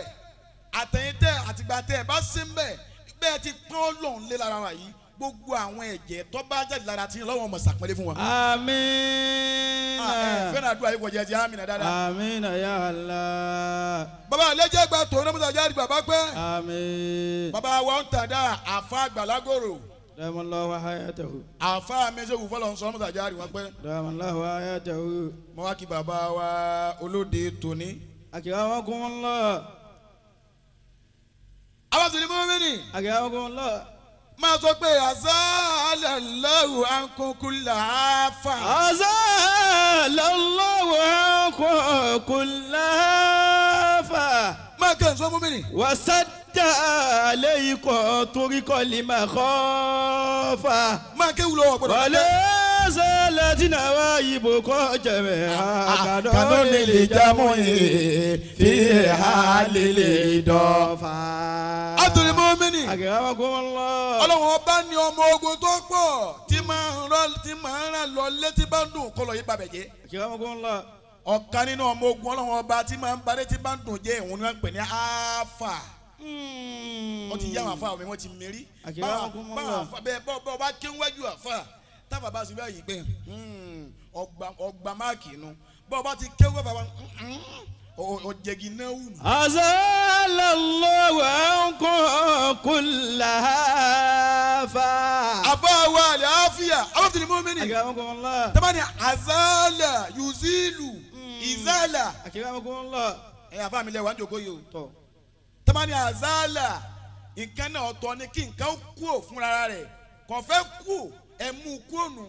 àtẹ̀yìn tẹ́ àtìgbà tẹ́ ẹ bá sí ń bẹ̀ bẹ́ẹ̀ ti pọ́n lọ́n lé lára wa yìí gbogbo àwọn ẹ̀jẹ̀ tó bá jáde lára tí lọ́wọ́ mọ̀ sàpọ́nlé fún wa. Àmín. Fẹ́ràn àdúrà yìí kọjá ẹ̀jẹ̀ àmín dáadáa. Àmín ya Allah. Bàbá àlejò gba tòun náà mọ́tàjà jáde bàbá pẹ́. Àmín. Bàbá wa ń tàdá àfa àgbàlagbòrò. Damallahu hayatahu. Àfa amẹ́sẹ̀wò fọlọ́ ń sọ mọ́tàjà jáde wọn pẹ́. Damallahu hayatahu. Mo wá kí bàbá wa olóde tòní. Akramakumullah. Àwọn sèlè mọ́mìnì. Akramakumullah. Máa sọ pé àzálàláhù àǹkókùlà àfà. Azalallahu ankum kullafa. Máa kẹ́ ǹsọ́ mọ́mìnì. Wasadda alaykum turiqa limakhafa. Máa kẹ́ wúlò ọ̀gbọ́dọ̀. Wala zalat nawaibukum jami'a. Kanoni lè jámọ́ fi hali lè dọ́fà. Àtòlè mọ́mìnì. Akramakumullah. Ọlọ́run ọba ní ọmọ ogun tó pọ̀ tí máa ń rán tí máa ń rán lọ létí bá ń dùn kọlọ̀ yìí bàbẹ̀ jẹ́. Akramakumullah. Ọ̀kan nínú ọmọ ogun ọlọ́run ọba tí máa ń balẹ̀ tí bá ń dùn jẹ́ òun ni wọ́n ń pè ní áfà. Wọ́n ti yá àwọn àfa mi wọ́n ti mérí. Akramakumullah. Bẹ́ẹ̀ bọ́ bọ́ bá ké wájú àfa táfà bá sì báyìí pé ọgbà máàkì nu bọ́ bá ti ké wájú àfa ọ̀jẹ̀gì náà wù. Azalallahu ankum kullafa. Àfa wa àlẹ́ àfíà abáfẹ́lẹ́ mọ́mìnì. Akramakumullah. Tabani azala yuzilu izala. Akramakumullah. Ẹ̀yin àfa mi lẹ wà ń jòkó yìí o. Tọ́. Tabani azala nǹkan náà ọ̀tọ̀ ni kí nǹkan ó kúrò fúnra rẹ̀ kò fẹ́ kú ẹ̀ mú kúrò nù.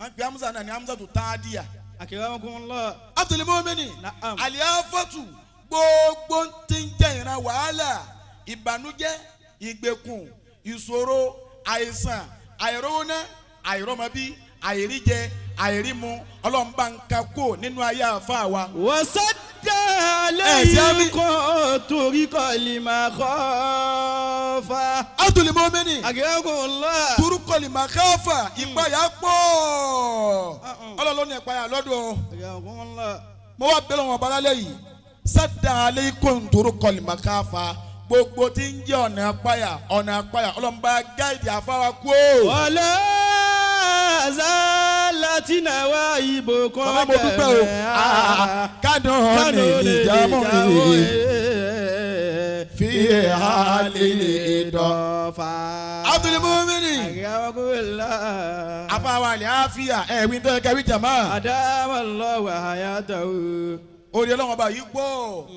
Wọ́n pe Hamza náà ni Hamza tó tá a díà. Akramakumullah. Abdul Mumini. Na'am. Àlìáfọ́tù gbogbo tí ń jẹ́ ìran wàhálà ìbànújẹ́ ìgbèkùn ìṣòro àìsàn àìrówóná àìrọ́mọbí àìríjẹ àìrímu ọlọ́mùbá ń ka kó nínú ayé àfa wa. Wasadda Ẹ ṣe àmì. alaykum turiqa limakhafa. Abdul Mumini. Akramakumullah. Turukọ̀lì màkàfà ìpayà pọ̀ ọlọ́lọ́ ní ìpayà lọ́dọ̀ Akramakumullah. mo wá bẹ̀rẹ̀ wọn balálẹ̀ yìí sádà aleikum turukọ̀lì màkàfà gbogbo tí ń jẹ́ ọ̀nà apáyà ọ̀nà apáyà ọlọ́mùbá gáìdì àfáwá kú o. Wala zalat nawaibukum Bàbá mo dúpẹ́ o. jami'a. Kádùn ní ìjàmù yìí fi hali dọ̀fà. Abdul Mumini. Akramakumullah. Àfáwá àlẹ́ àfíà ẹ̀wí tó yẹ kẹ́wí jàmá. Adamallahu hayatahu. Orí ọlọ́run ọba yìí pọ̀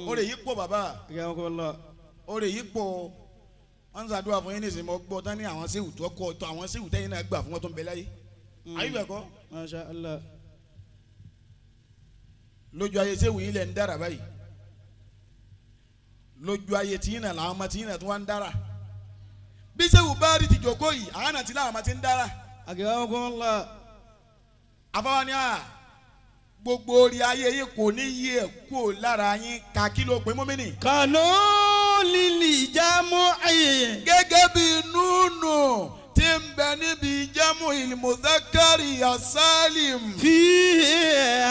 orí yìí pọ̀ bàbá Akramakumullah. orí yìí pọ̀ wọ́n ń ṣàdúrà fún yín ní ìsìn mọ́ gbọ́ tán ní àwọn séwù tó kọ́ tó àwọn séwù tẹ́yìn náà gbà fún wọn tó ń bẹ láyé. Ayé bẹ̀ kọ́ Masha Allah. lójú ayé séwù yín lẹ̀ ń dára báyìí lójú ayé tìyín náà làwọn ọmọ tìyín náà tó wá ń dára bí séwù bá rí ti jòkó yìí àwọn náà ti láwọn ọmọ ti ń dára. Akramakumullah. Àfáwa ni à gbogbo orí ayé yìí kò ní yí ẹ̀ kú lára yín ká kí ló pé mọ́mìnì. Kanu lili jamu'i. Gẹ́gẹ́ bí núnù tí ń bẹ níbi jámù ìlmùdákàrí àsálìm. Fi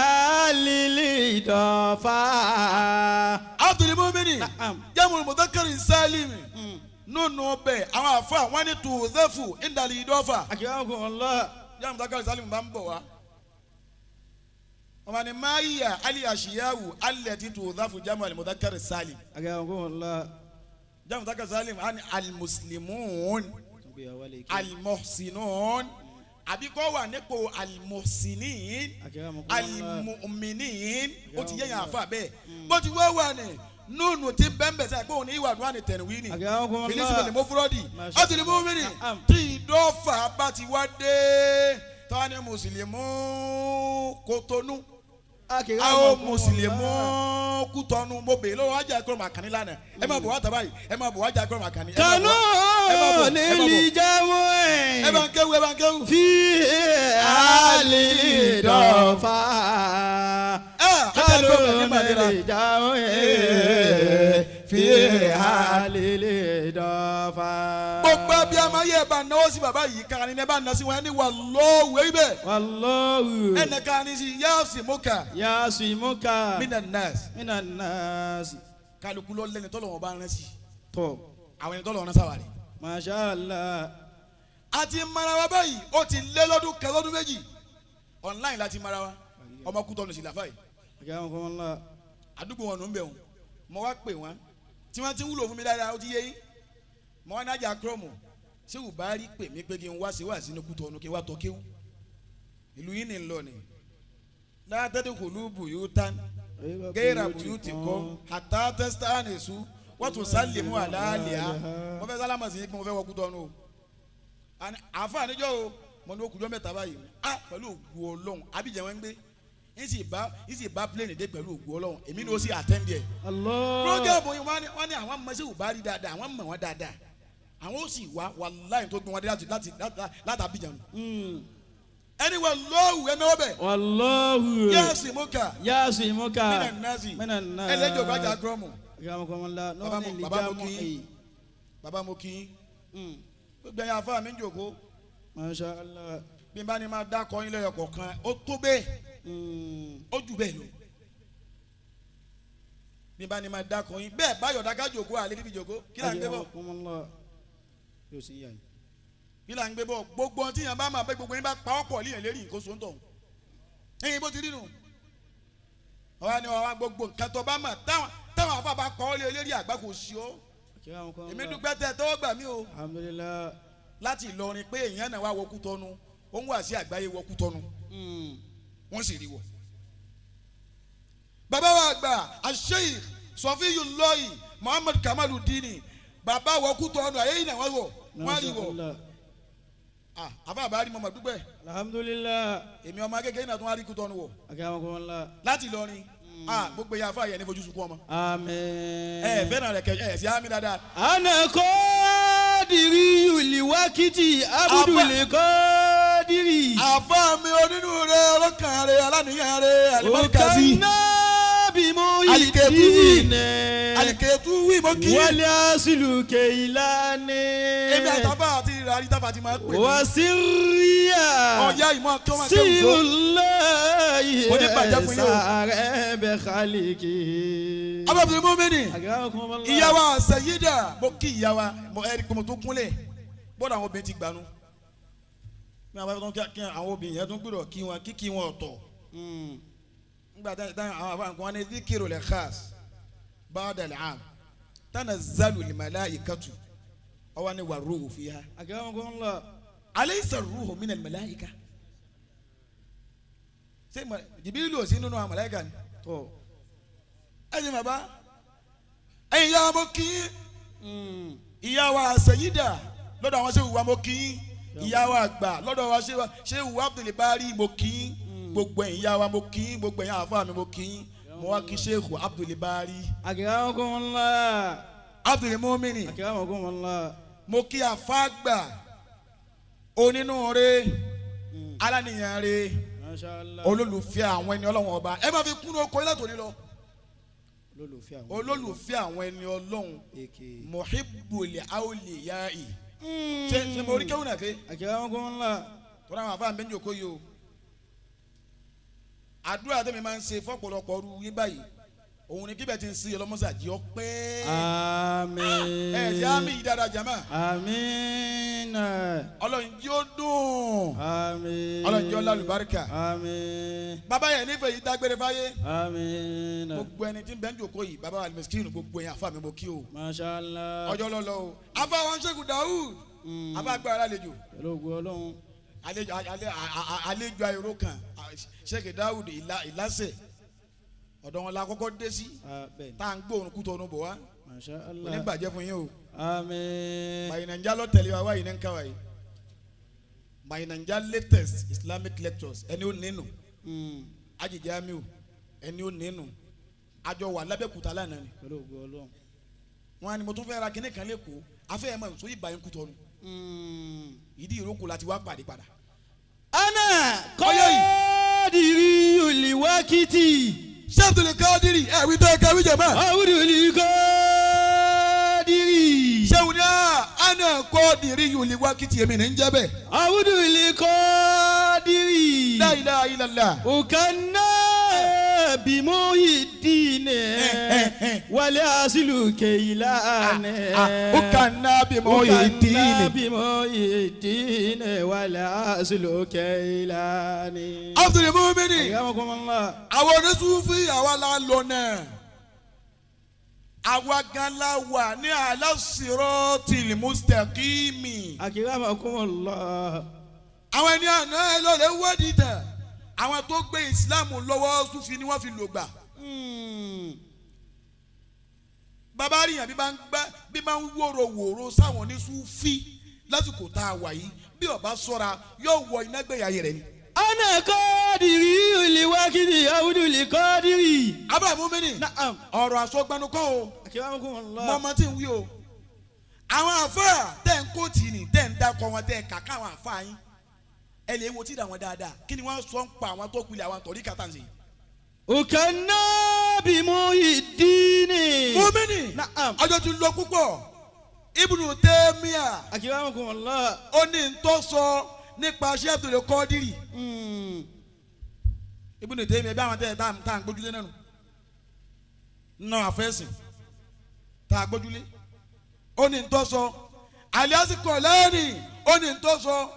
halili dọ̀fà. Abdul Mumini Na'am. jámù ìlmùdákàrí sálìm núnù bẹ̀ àwọn àfa wọn ní tùzẹ́fù ìdàlí ìdọ́fà. Akramakumullah. Jámù ìlmùdákàrí sálìm bá ń bọ̀ wá. Wọ́n bá ní máyà alì àṣìyáwù alẹ̀ tí tùzẹ́fù jámù ìlmùdákàrí sálìm. Akramakumullah. Jámù ìlmùdákàrí sálìm á ní alimuslimun almuhsinun àbí kó wà nípò almuhsinin Akramakumullah. almu'minin ó ti yẹ̀yàn àfa bẹ́ẹ̀ bó ti wá wà ní Nùnù tí bẹ́ẹ̀ sẹ́ pé òun ní ìwà àdúrà ní tẹ̀wé ni. Filisimi ni mo fúrọ́dì. Masha Ọtí ni mo mìíràn. Na'am. Tí ìdọ́fà bá ti wá dé, tọ́wá ní Mùsùlùmí Kòtónú. Àwọn Mùsùlùmí Kútọ́nù. Mo bèè lọ́wọ́ ajá ẹ̀kọ́ màkàní lánàá. Ẹ máa bọ̀ wá tàbáyì. Ẹ máa bọ̀ wá ajá ẹ̀kọ́ màkàní. Ẹ máa bọ̀ wá. Ẹ máa bọ̀, Kanu ẹ máa bọ̀. nílìjàmù Ẹ bá ń kéwú, ẹ bá ń kéwú. fi àlìdọ̀fà. Ẹ ajá ẹ̀kọ́ màkàní màdìrà. Kanu nílìjàmù fi àlìdọ̀fà. Gbogbo abiyamọ ayé ẹ bá náwó sí bàbá yìí kára ni ẹ bá ná sí wọn ẹni wà lọ́wọ́ ẹ bẹ́ẹ̀. Wallahu Ẹnì kan ní sí yáàsì mọ́kà yasimuka mina nas. minan nas. Kálukú ló lẹ́ni tọ́lọ̀ wọn bá rán sí. Tọ́ Àwọn ẹni tọ́lọ̀ wọn rán sáwà rẹ̀. Masha Allah. A ti mara wa báyìí, ó ti lé lọ́dún kan lọ́dún méjì. Online láti mara wa. Ọmọ Kútọ́nù sì làfà yìí. Akramakumullah. Àdúgbò wọn ló ń bẹ̀ wọn. Mo wá pè wọ́n. Tí wọ́n ti wúlò fún mi dáadáa, ó ti yé yín. Mo wá nájà kúrọ̀mù. Ṣé ò bá rí pè mí pé kí n wá sí wá sínú Kútọ́nù kí n wá tọ́ kéwú? Ìlú yín ni ń lọ ni. Látẹ́tẹ́ kò lù bù yóò tán. Gẹ́rà bùyú ti kọ́. Àtà tẹ́sítánì sú. Wọ́n tún sálẹ̀ mú àlàálẹ̀ á. Mo fẹ́ sálámà sí pé mo fẹ́ wọ Kútọ́nù o. Àáfàá níjọ́ o, mo ní okùnjọ́ mẹ́ta báyìí. A pẹ̀lú ògùn Ọlọ́run, Abidjan wọn ń gbé. N sì bá plane dé pẹ̀lú ògùn Ọlọ́run. Èmi ni ó sì attend ẹ̀. Allah. Program yìí wọ́n ní àwọn ọmọ sẹ́wù bá rí dáadáa, àwọn mọ̀ wọ́n dáadáa. Àwọn ó sì wá wàláhì tó gbé wọn dé láti Abidjan nù. Ẹni wà lọ́wù ẹ náwó bẹ̀. Wallahu Yẹ́sì mú kà. yasimuka Mina nasi. minan nas. Ẹlẹ́jọ̀ gbájà gírọ́mù. Akramakumullah. Bàbá mo kí yín. Bàbá mo kí yín. Gbogbo ẹ̀yin afá mi ń jòkó. Masha Allah. Bí n bá ní máa dákọ yín lẹ́yọ̀ kọ̀ọ̀kan, ó tó bẹ́ẹ̀, ó jù bẹ́ẹ̀ lọ. Bí n bá ní máa dákọ yín, bẹ́ẹ̀ bá yọ̀dá ká jòkó àlè níbi jòkó. Kí là ń gbé bọ̀? Akramakumullah. Yóò sì yà yìí. Kí là ń gbé bọ̀? Gbogbo ohun tí yẹn bá máa bẹ́ gbogbo yín bá pa ọ́ pọ̀ líyàn lérí nǹkan oṣù ń tọ̀. Ẹyin bó ti rí nù. Ọ̀wá ni ọ̀wá gbogbo nǹkan tó bá mà táwọn afá bá pa ọ́ lé lérí àgbá kò sí ọ́. Akramakumullah. Èmi dúpẹ́ tẹ́ tọ́wọ́ gbà mí o. Alhamdulillah. Láti Ìlọrin pé èèyàn náà wá wọ Kútọ́nù, ó ń wá sí àgbáyé wọ Kútọ́nù. Wọ́n sì rí wọ. Bàbá wa àgbà Sheikh Sọfíyùlọ́yì Muhammad Kamaludini, bàbá wọ Kútọ́nù àyè yìí náà wọ́n wọ̀ wọ́n rí wọ̀. Àfa àbárí mọ̀mọ́ dúpẹ́. Alhamdulillah. Èmi ọmọ akékeré náà tún wá rí Kútọ́nù wọ̀. Akramakumullah. Láti Ìlọrin. Gbogbo ìyá àfa yẹn ní fojú sunkún ọmọ. Àmín. Ẹ fẹ́ràn rẹ̀ kẹ ẹ sí àmì dáadáa. Ana kọ́dìrì ìlíwákìtì abudulẹ̀ kọ́dìrì. Àfa mi onínú rẹ ọlọ́kàn rẹ aláníyàn rẹ alimọ́ríkàsí. Òkànnà bímú Aliketu. ìdílé. Aliketu wí mo kí. Wálé àṣìlù kèìlánì. Èmi àtàfà àti ìràrí tàfà ti máa ń pè mí. Wàsíríyà. Ọ̀ya ìmọ̀ kí wọ́n máa kéwù tó. Sírùláyé Kò ní bàjẹ́ fún yín o. sàrẹ́ bẹ́ kálíkì. Abdul Mumini. Akramakumullah. Ìyá wa Sayida mo kí ìyá wa mo ẹ̀rí pé mo tó kúnlẹ̀ bọ́dọ̀ àwọn obìnrin ti gbanú. Bí àwọn bá fẹ́ kí àwọn obìnrin yẹn tún gbọ́dọ̀ kí wọn kíkí wọn ọ̀tọ̀. Nígbà táwọn àwọn afáàn kan ní zikiru lè khas ba'da al-'am tanazzalu al-malaikatu ọwọ́ ni wà ruhu fiha. Akramakumullah. Alaysa ruhu min al-malaika. Ṣé Jibrilu ò sí nínú àwọn màláíkà ni? Tọ́. Ẹ ṣe bàbá ẹ̀yin ìyá wa mo kí yín. Ìyá wa Sayida lọ́dọ̀ àwọn ṣéwù wa mo kí yín. Ìyá wa àgbà lọ́dọ̀ wa ṣéwù Abdul Bari mo kí yín. Gbogbo ẹ̀yin ìyá wa mo kí yín. Gbogbo ẹ̀yin àáfàá mi mo kí yín. Mo wá kí ṣéwù Abdul Bari. Akramakumullah. Abdul Mumini. Akramakumullah. Mo kí àfáàgbà onínúure alánìyànre Masha Allah. olólùfẹ́ àwọn ẹni Ọlọ́run ọba. Ẹ má fi kúnú oko yín látòní lọ. Olólùfẹ́ àwọn Olólùfẹ́ àwọn ẹni Ọlọ́run. Èké. Muhibbul awliyai. Ṣé mo rí kéwù náà ké? Akramakumullah. Tọ́lá àwọn àfáà mi ń jòkó yìí o. Àdúrà tẹ́mi máa ń ṣe fọ́pọ̀lọpọ̀ ọdún yín báyìí. Òun ni kíbẹ̀ ti ń sin ọlọ́mọ́sàjì ọpẹ́. Àmín. Ẹ ṣe àmì yìí dáadáa jàmá. Àmín. Ọlọ́run jí ó dùn. Àmín. Ọlọ́run jí ó lálùbáríkà. Àmín. Bàbá yẹn nífẹ̀ẹ́ yìí dágbére fáyé. Àmín. Gbogbo ẹni tí ń bẹ ń jòkó yìí, bàbá wa Al-Miskin gbogbo ẹ̀yin àfáà mi mo kí o. Masha Allah. Ọjọ́ lọ́lọ́ o. Àfáà wọn Sheikh Daoud. Àfáà gbára lálejò. Pẹ̀lú ògo Ọlọ́run. Àlejò àìró kan. Sheikh Daoud Ìlàsẹ̀. Ọ̀dọ̀ wọn la kọ́kọ́ dé sí. Ah, bẹ́ẹ̀ ni. Tá à ń gbóòórùn Kútọ̀nù bọ̀ wá. Masha Allah. Oníbàjẹ́ fún yín o. Àmín. Mayinanja ló tẹ̀lé wa wáyé ní nǹkan wáyé. Mayinanja latest Islamic lectures ẹni ó nínú. Ajìjẹ́ Amiu ẹni ó nínú. Àjọ wà lábẹ́kúta lánàá ni. Pẹ̀lú ògo Ọlọ́run. Wọn á ní mo tún fẹ́ ra kinní kan lẹ́kọ̀ọ́ afẹ́ ẹ̀ mọ̀ nsọ yìí báyìí Kútọ̀nù. Ìdí ìrókò la ti wá pàdé padà. Ana Ọyọ́ yìí. kọ́dìrì olùwákìtì. Ṣé Abdul Kadiri ẹ̀ wí tó ẹ ká wí jẹ̀ mọ́? Àwùjọ kọ́dìrì. Ṣéun ní àná kọ́ọ̀dìrí yìí ò lè wá kìtì èmi ní ń jẹ́ bẹ́ẹ̀. Àwùjọ kọ́dìrì. La ilaha illallah. Òkànnà bímú ìdíne. Wálé àṣìlù kèyìlá ni. Òkànnà bímọ ìdíne. Òkànnà bímú ìdíne wálé àṣìlù kèyìlá ni. Abdul Mumini. Akramakumullah. Àwọn onísùfì àwa la lọ náà. Àwa gan la wà ní ala siratil mustaqimi. Akramakumullah. Àwọn ẹni àná ẹ lọ́lẹ̀ wádìí tẹ̀. Àwọn tó gbé ìsìláàmù lọ́wọ́ Súfì ni wọ́n fi lò gbà. Bàbá ríyàn bí bá ń gbá bí bá ń wòrò wòrò sáwọn onísùfì lásìkò tá a wà yìí, bí ó bá ṣọ́ra yóò wọ iná gbẹ̀yà rẹ̀ ni. Ana kọ́dìrì olùwákìtì àwùjọ kọ́dìrì. Abá Mumini. Na'am. Ọ̀rọ̀ àsọgbẹnukọ́ o. Akramakumullah. Mọ̀mọ́ tí ń wí o. Àwọn àfáà tẹ̀ ń kó tì ní tẹ̀ ń dákọ̀ wọn tẹ̀ kàkà àwọn àfáà yín, ẹ lè wo tíra wọn dáadáa, kí ni wọ́n sọ ń pa àwọn tó pilẹ̀ àwọn tọ̀rí kàtà ń sè. Òkànnà bímú ìdíne. Mumini. Na'am. Ọjọ́ ti lọ púpọ̀. Ibnu Taymiya Akramakumullah. ó ní ń tó sọ nípa Sheikh Abdul Qadiri. Ibnu Taymiya bí àwọn tẹ̀ tá à ń gbójúlé náà nù nínú àfẹ́sìn tá a gbójúlé, ó ní ń tó sọ. Aliasiko lẹ́ẹ̀nì ó ní ń tó sọ.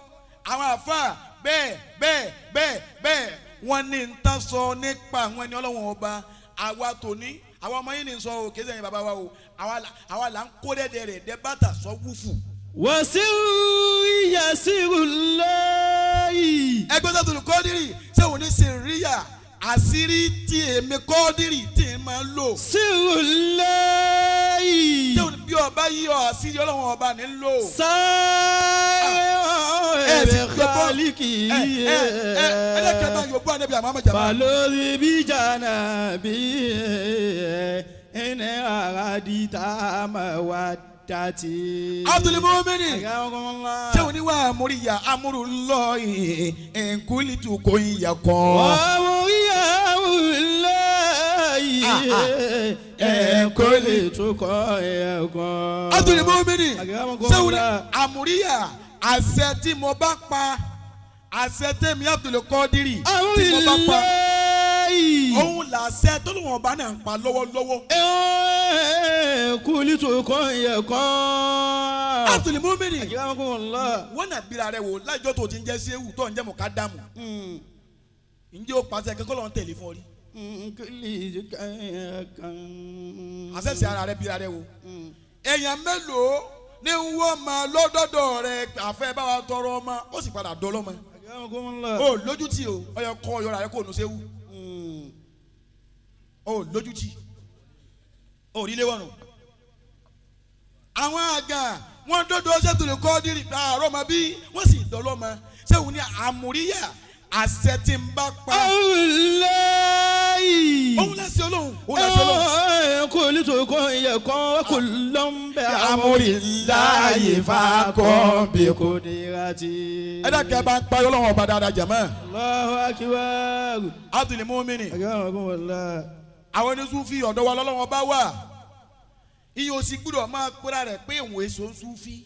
Àwọn àfáà bẹ́ẹ̀ bẹ́ẹ̀ bẹ́ẹ̀ bẹ́ẹ̀, wọ́n ní ń tán sọ nípa àwọn ẹni Ọlọ́wọ́n ọba. Àwa tòní, àwa ọmọ yìí ní sọ o, kì í sẹ́yìn bàbá wa o. Àwa là ń kó dẹ́dẹ́ rẹ̀ dẹ́ bàtà sọ wúfù. Wàsíù yasiru lọ́yì. Ẹgbẹ́ sọ́tò kọ́dírì ṣé òun ní sèríyà àṣírí tí èmi kọ́dírì tí ń máa ń lò. Siru lọ́yì. Ṣé òun bí ọba yí ọ àṣírí Ọlọ́wọ́n ọba ní ń lò. Sáré Ẹ ti ẹ̀rẹ̀ gbọ́ bọ́- kálíkì. ẹ ẹ ẹ ẹ dẹ́kẹ́ bá yòókù ànábì àmọ́ àmọ́ jàmbá. Balórí bíjànà bí ẹni àràdìtà máa wá dàtí. Abdul Mumini. Akramakumullah. Ṣé òun ní wà á múríyà amúrú lọ́ọ̀yìn nkúlìtù kò ń yà kọ́. Wàmúyàwó láàyè ẹ̀kọ́ lè tún kọ́ ẹ̀kọ́. Abdul Mumini. Akramakumullah. Ṣé òun ní àmúríyà àṣẹ tí mo bá pa, àṣẹ tẹ̀mí Abdul Qadiri tí mo bá pa, Àmúyàwó òun làṣẹ tó lóun ọba náà ń pa lọ́wọ́lọ́wọ́. ẹ̀kọ́ lè tún kọ́ ẹ̀kọ́. Abdul Mumini. Akramakumullah. Wọ́n náà bíra rẹ̀ wò lájọ́ tó ti ń jẹ́ séwù tó ń jẹ́ mọ̀kádàmù, ǹjẹ́ o pàṣẹ kẹ́kọ́ lọ́n tẹ̀lé fún ọ rí? Àṣẹ̀ṣẹ̀ ara rẹ̀ bíra rẹ̀ wò. Èèyàn mélòó ní wọ́n máa lọ́dọ̀dọ̀ rẹ̀ àfẹ́ bá wa tọrọ ọmọ, ó sì padà dọ́lọ́mọ? Akramakumullah. O lójútì o, ọyọ kọ ọyọ rẹ kò nù séwù. O lójútì o rí léwọ̀nù. Àwọn àgàn wọn dọdọ ṣètò kọ́ dírì àárọ̀ ọmọ bí wọ́n sì dọ́lọ́mọ. Sẹ́wọ̀n ní àmúríyà àṣẹ tí ń bá pa. Awulayi. Òun lẹ́sẹ̀ Ọlọ́run, òun lẹ́sẹ̀ Ọlọ́run. Kò ní tó kọ́ yẹ kọ́ kò lọ́n bẹ́. Amúrìláyè fakọ́ bí kò dira ti. Ẹ dákẹ́ bá ń parí Ọlọ́run ọba dáadáa jàmọ́. Allahu akbar. Abdul Mumini. Akramakumullah. Àwọn onísúfì ọ̀dọ́ wa lọ́lọ́run ọba wà. Iye òsì gbúdọ̀ máa pera rẹ̀ pé òun èso ń súfì.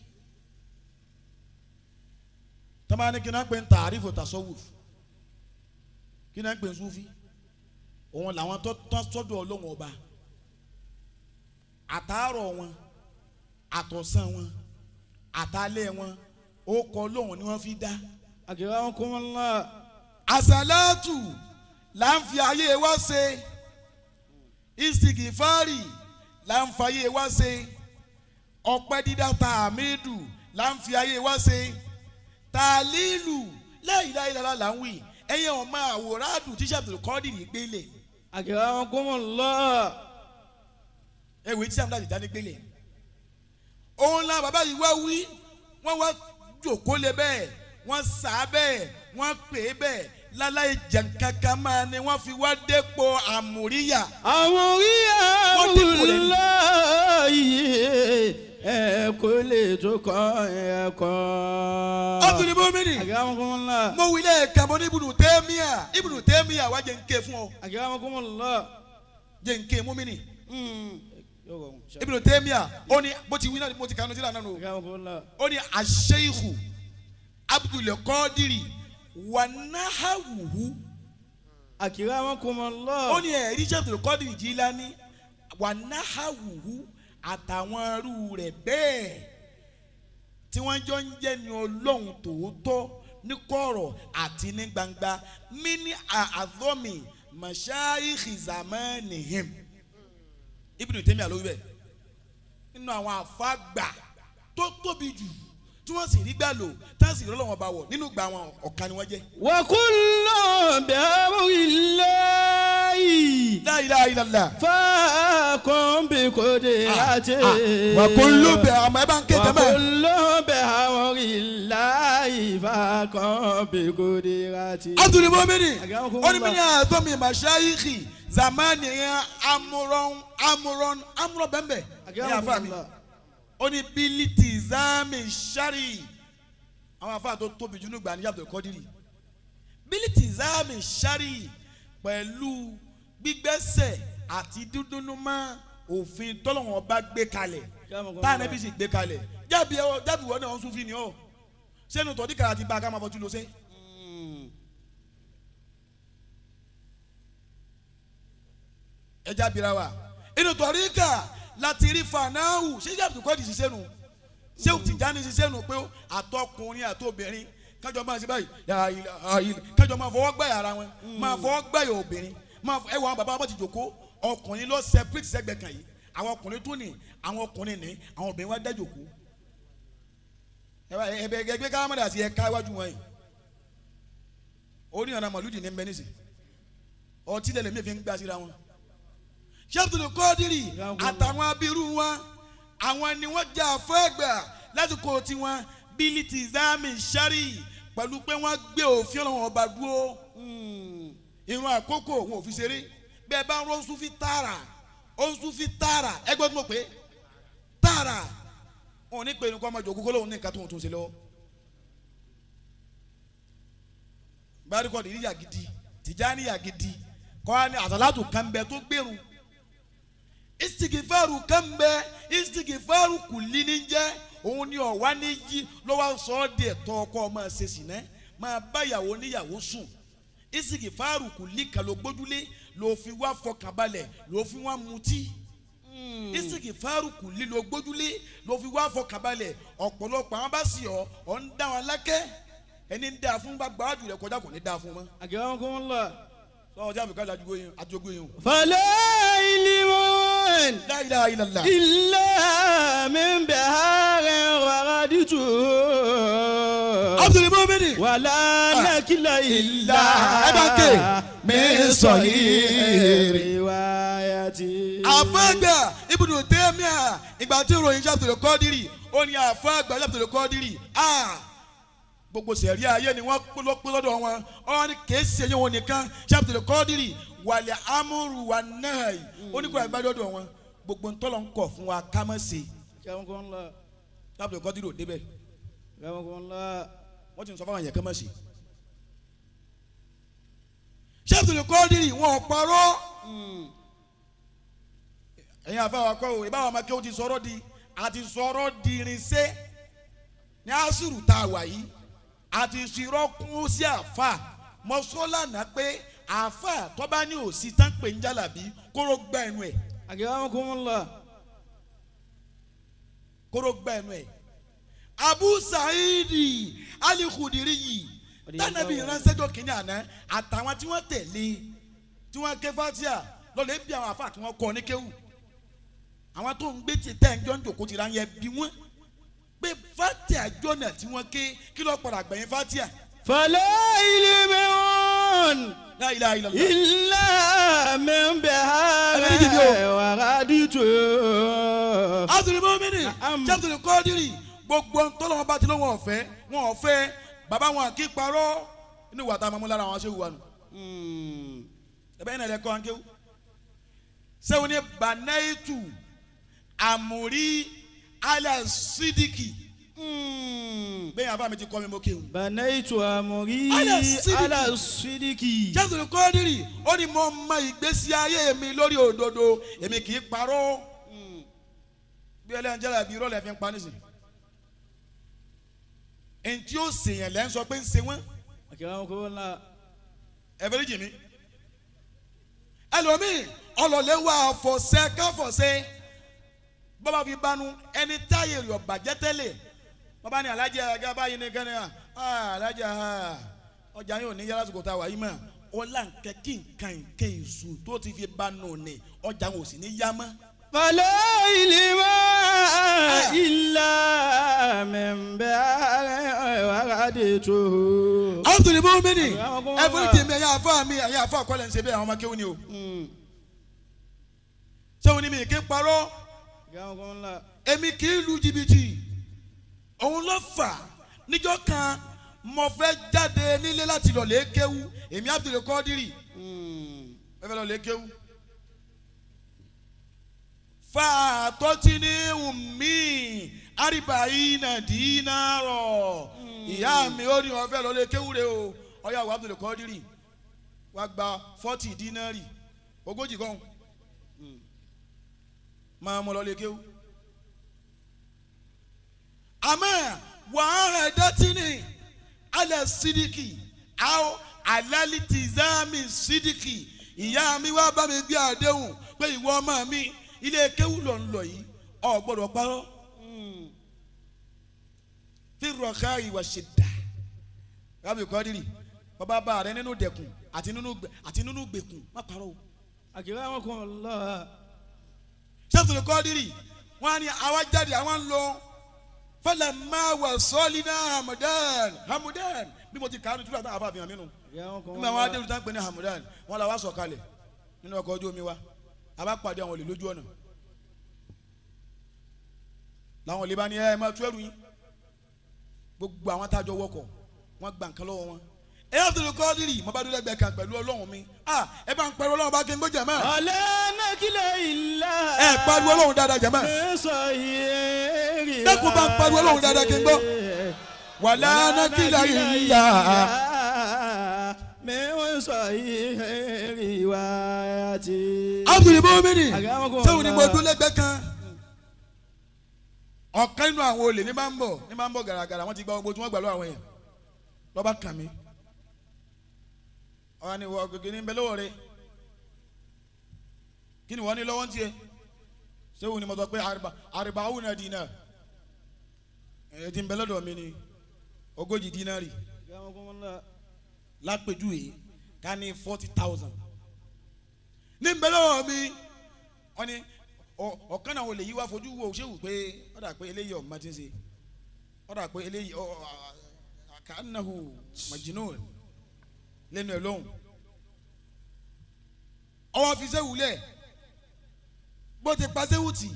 Tọ́ba ní kí náà pé ń tàrífù tasawuf, kí náà pé ń súfì, òun làwọn tó tán sọ́dọ̀ Ọlọ́run ọba, àtàárọ̀ wọn, àtọ̀sán wọn, àtàlẹ́ wọn, ó kọ Ọlọ́run ni wọ́n fi dá. Akramakumullah. Àsàlátù là ń fi ayé wa ṣe, ìsìgìfárì là ń fayé wa ṣe, ọpẹ́ dídá tààmídù là ń fi ayé wa ṣe, tàlílù la ilaha illallah là ń wí. Ẹ̀yin ọmọ àwòrán àdùn tíṣà Abdul Qadir gbélé. Akramakumullah. Ẹ̀wẹ̀ tí Ahmada Tijani gbélé òun la bàbá yìí wá wí, wọ́n wá jòkó lé bẹ́ẹ̀, wọ́n sà á bẹ́ẹ̀, wọ́n pè é bẹ́ẹ̀ láláì jẹ̀ǹkankan máa ni wọ́n fi wá dépò àmúríyà. Àmúríyá. Wọ́n dípò rẹ̀ ni. Wùláyé ẹ kò lè tó kọ́ ẹ̀kọ́. Ọ̀tún ni mọ́mìnì. Akramakumullah. Mo wí lẹ́ẹ̀kan, mo ní Ibùdó Tẹ́míà, Ibùdó Tẹ́míà wá jẹ́ ń ké fún ọ. Akramakumullah. Jẹ́ ń ké mọ́mìnì. Yóò rọrùn. Ibùdó Tẹ́míà ó ní bó ti wí náà ni mo ti kànú sílẹ̀ náà nù. Akramakumullah. Ó ní àṣeyìkù Abdul Qadiri wà náhàwùhù. Akramakumullah. Ó ní ẹ̀rí ṣe Abdul Qadir Jilani wà náhàwùhù àtàwọn arú rẹ̀ bẹ́ẹ̀ tí wọ́n jọ ń jẹ́ ní Ọlọ́run tòótọ́ ní kọ̀rọ̀ àti ní gbangba mí ní àzọ́mì mashayikhi zamanihim. Ibn Taymiyyah ló wí bẹ́ẹ̀ nínú àwọn àfáàgbà tó tóbi jù tí wọ́n sì rí gbà lò tá sì rí Ọlọ́run ọba wọ̀ nínú gbà wọn, ọ̀kan ni wọ́n jẹ́. Wa kullu bi amrillahi. La ilaha illallah. Fákun bí qudrati. Wa kullu bi àmọ́ ẹ bá ń ké Wa jẹ́ mẹ́. kullu bi amrillahi fákun bí qudrati. Abdul Mumini Akramakumullah. ó ní mi ní àtọ́mi mashayikhi zamani yẹn amúrọ̀n amúrọ̀n amúrọ̀ bẹ́ẹ̀ ní àfa mi. Akramakumullah. Ó ní bílítì zami shari, àwọn afa tó tóbi jù nígbà ní Abdul Qadiri, bílítì zami shari pẹ̀lú gbígbẹ́sẹ̀ àti dúdúnú mọ́ òfin tọ́lọ́wọ́n bá gbé kalẹ̀, táwọn ẹbí sì gbé kalẹ̀. Jábì ẹ jábì wọn náà wọn sún fi ni ọ sẹ́nu tọ́dí kàrà ti bá a ká máa fọjú lọ sẹ́. Ẹ jábìrà wa inú tọ́ríkà láti rí fanáhù. Ṣé Abdul Qadir ṣiṣẹ́ nu? Ṣé Tìjání ṣiṣẹ́ nu pé àtọkùnrin àtobìnrin kájọ máa ṣe báyìí, la ilaha illa, kájọ máa fọwọ́ gbẹ̀yà ara wọn, máa fọwọ́ gbẹ̀yà obìnrin, máa ẹ wọ àwọn bàbá wọn ti jòkó, ọkùnrin lọ separate sẹ́gbẹ̀ẹ́ kan yìí, àwọn ọkùnrin tún ní àwọn ọkùnrin ní àwọn obìnrin wá dájòkó. Ẹ bá ẹ bẹ ẹgbẹ́ káwọn àti ẹ̀ka iwájú wọn yìí ó ní ọ̀nà màlúùdì ní mbẹ́nísì ọtí lẹ́lẹ̀ mi fi ń gbà síra wọn. Abdul Qadiri àtàwọn abirú wọn, àwọn ni wọ́n jà fẹ́gbà lásìkò tiwọn bílítì zami sari pẹ̀lú pé wọ́n gbé òfin Ọlọ́run ọba dúró. Irun àkókò wọn ò fi ṣeré. Bẹ́ẹ̀ bá ń rọ́ Sufi tààrà, ó ń Sufi tààrà, ẹgbẹ́ tó mọ̀ pé tààrà wọn ò ní pè ní kó ọmọ jòkó kó lóun ní nǹkan tó ń tún ṣe lọ́wọ́. Bárúkọ ní yà gidi, Tìjání yà gidi kọ́ á ní àsàlátù kan bẹ tó gbèrú, istigifaru kan bẹ, istigifaru kùlí ní jẹ́ òun ni ọ̀wá ní yí lọ́wọ́ sọ ọ́ di ẹ̀tọ́ ọkọ ọmọ ṣe sì ná máa bá ìyàwó níyàwó sùn. Istigifaru kùlí kan ló gbójúlé ló fi wá fọkànbalẹ̀ ló fi wá mutí. Istigifaru kùlí ló gbójúlé ló fi wá fọkànbalẹ̀. Ọ̀pọ̀lọpọ̀ àwọn bá sì ọ́ ọ́ ń dá wọn lákẹ́, ẹni ń dáa fún bá gbájú rẹ kọjá kò ní dáa fún mọ́. Akramakumullah. Sọ ọjà àbíká àjogún yín o. Fala ilmun. La ilaha illallah. Illa min biharin waraditu. Abdul Mumini. Wala nakila illa Ẹ bá ń ké. min sahih riwayati. Àfáàgbà Ibn Taymiyyah ìgbà tí ìròyìn Abdul Qadiri ó ní àfáàgbà Abdul Qadiri gbogbo sẹ̀rí ayé ni wọ́n pé lọ́dọ̀ wọn. Ọ́ ní kìí ṣe yẹn wọn nìkan Abdul Qadiri wàlẹ̀ amúrù wà náà ó ní kó àgbà lọ́dọ̀ wọn gbogbo ntọ́lọ̀ ń kọ̀ fún wa ká má ṣe. Akramakumullah. Abdul Qadiri ò débẹ̀. Akramakumullah. Wọ́n ti ń sọ fáwọn yẹn ká má ṣe. Abdul Qadiri wọn ò parọ́. Ẹ̀yin àfáwà kọ́ o, ìbáwọ̀ ọmọ akéwò ti sọ̀rọ̀ di àti sọ̀rọ̀ di irinṣẹ́ ní àṣírí tá a wà yìí àti ìṣirọ́ kún sí àfà mọ́sọ́lànà pé àfà tọ́ba ní òsì tán pé ń jálàbí kóró gbá ẹnu ẹ̀. Akramakumullah. Kóró gbá ẹnu ẹ̀. Abu Sa'idi Al-Khudiri yìí tánàbí ìránṣẹ́jọ́ kìíní àná àtàwọn tí wọ́n tẹ̀lé tí wọ́n ké fatia lọ́lẹ̀ bí àwọn àfà tí wọ́n kọ́ ní kéwù àwọn tó ń gbé tí tẹ́ ń jọ ń jòkó tira yẹn bí wọ́n pé fatia jọ̀nà tí wọ́n ké kí ló padà gbẹ̀yìn fatia. Fala ilmun. La ilaha illallah. إلا من بها Ẹ̀mí jìbì o. ورادت. Abdul Mumini Naam. Abdul Qadiri, gbogbo ntọ́lọ́wọ́n bá ti lọ́wọ́ ọ̀fẹ́ wọn ọ̀fẹ́ bàbá wọn kì í parọ́. Inú ìwà tá a máa mú lára àwọn aṣẹ́wó wa nù. Ẹ̀bẹ́ yìí nàlẹ́ kọ́ ankéwú. Sẹ́wọ́n ní banaitu amuri ala sidiki. Bẹ́ẹ̀ yẹn àbá mi ti kọ́ mi mo kéwù. بنيت أمري على الصدق. على الصدق. Jésù Kọ́dírì ó ní mo mọ ìgbésí ayé mi lórí òdodo, èmi kì í parọ́. Bí ẹlẹ́yìn jẹ́rẹ̀ bí irọ́ lẹ́ fi ń pa nísìn. Ntí ó sèyàn lẹ́ ń sọ pé ń se wọ́n. أكرمكم الله. Ẹ fẹ́rẹ́ jì mí. Ẹlòmíì ọlọ́lẹ̀ wà fọ̀sẹ̀ káfọ̀sẹ̀ bọ́bá fi bánu ẹni táyé rẹ̀ ọ̀bàjẹ́ tẹ́lẹ̀. Bọ́bá ní alájà ẹ̀gá báyìí ní kẹ́ni alájà ọjà yóò ní yàrá sùkò tá a wà yìí mọ̀ ọlá nkẹ́ kí nǹkan nǹkan èso tó ti fi bánu ní ọjà wọn ò sì ní yá mọ́. فلا علم إلا من بها وردته. Abdul Mumini, ẹ fẹ́rẹ́ jì mí, ẹ̀yin àfáà mi, ẹ̀yin àfáà kọ́lẹ̀ ń ṣe bẹ́ẹ̀, àwọn ọmọ kéwù ni o. Sẹ́wọ́n ni mi kì í parọ́. أكرمكم الله. Èmi kì í lu jìbìtì. Òun ló fà níjọ́ kan mo fẹ́ jáde nílé láti lọ lè kéwú. Èmi Abdul Qadiri mo fẹ́ lọ lè kéwú. Fàtọ́tí ní umi àríbáyínà dínárọ̀. Ìyá mi ó ní ó fẹ́ lọ lè kéwú rẹ o, ọyá wa Abdul Qadiri wàá gba 40 dínárì, 40 kan, máa mú lọ lè kéwú. Àmọ́ wàhálà dátìní alẹ́ sídìkì àwọn alálìtìzámì sídìkì, ìyá mi wá bá mi gbé àdéhùn pé ìwọ ọmọ mi, ilé kéwú lọ ń lọ yìí, ò gbọ́dọ̀ parọ́ fi rọ̀ká ìwà ṣe dà. Rábì Kọ́dírì, bàbá bá rẹ nínú dẹkùn àti nínú gbèkùn, má parọ́ o. أكرمكم الله. Sẹ́fùtù Kọ́dírì, wọ́n á ní àwa jáde, àwọn ń lọ fẹlẹ̀ máa wà sọ́ọ́lì náà Hamadan. Hamadan bí mo ti kàánú tí wọ́n àfa àfihàn mi nù. أكرمكم Nígbà wọn الله. adé olùtàn pé ní Hamadan, wọn là wá sọ̀kalẹ̀ nínú ọkọ̀ ojú omi wa, a bá pàdé àwọn olè lójú ọ̀nà. Làwọn olè bá ní ẹ máa tú ẹrù yín. Gbogbo àwọn tájọ wọkọ̀, wọ́n gba nǹkan lọ́wọ́ wọn. Ẹ yà tó Kọ́dírì, mo bá dúró lẹ́gbẹ̀ẹ́ kan pẹ̀lú Ọlọ́run mi. Ẹ bá ń pariwo Ọlọ́run bá kí n gbọ́ jẹ̀mọ́. ولا نكل إلا Ẹ pariwo Ọlọ́run dáadáa jẹ̀mọ́. من صحيح. Dákun, bá ń pariwo Ọlọ́run dáadáa kí n gbọ́. Wàlá nákìlá ìlà. من صحيح روايتي. Abdul Mumini, Àgbàmọ́kùn sẹ́wọ̀n ni mo ọ̀la. dún lẹ́gbẹ̀ẹ́ kan. Ọ̀kan nínú àwọn olè ní bá ń bọ̀ gàràgàrà, wọ́n ti gba gbogbo tí wọ́n gbà lọ́wọ́ àwọn èèyàn lọ́ba kàn mí. Ọ̀hún ni wọ́n gègé ní bẹ lọ́wọ́ rẹ̀, kí ni wọ́n ní lọ́wọ́ ń tiẹ̀? Sẹ́wọ̀n ni mo sọ pé arba'una dinar ẹ̀ ti ń bẹ lọ́dọ̀ mi ni 40 dínárì. أكرمكم الله. Lápèjúwe, ká ní 40,000 ní ń bẹ lọ́wọ́ mi. Wọ́n ní ọ̀kan náà olè yí wá fojú wo ṣéwù pé ó dà pé eléyìí ọ̀ma ti ń ṣe, ó dà pé eléyìí ọ̀ ka'annahu majnun lẹ́nu ẹ̀ lóhùn. Ọwọ́ fi ṣéwù lẹ̀, bó ti pa ṣéwù tì,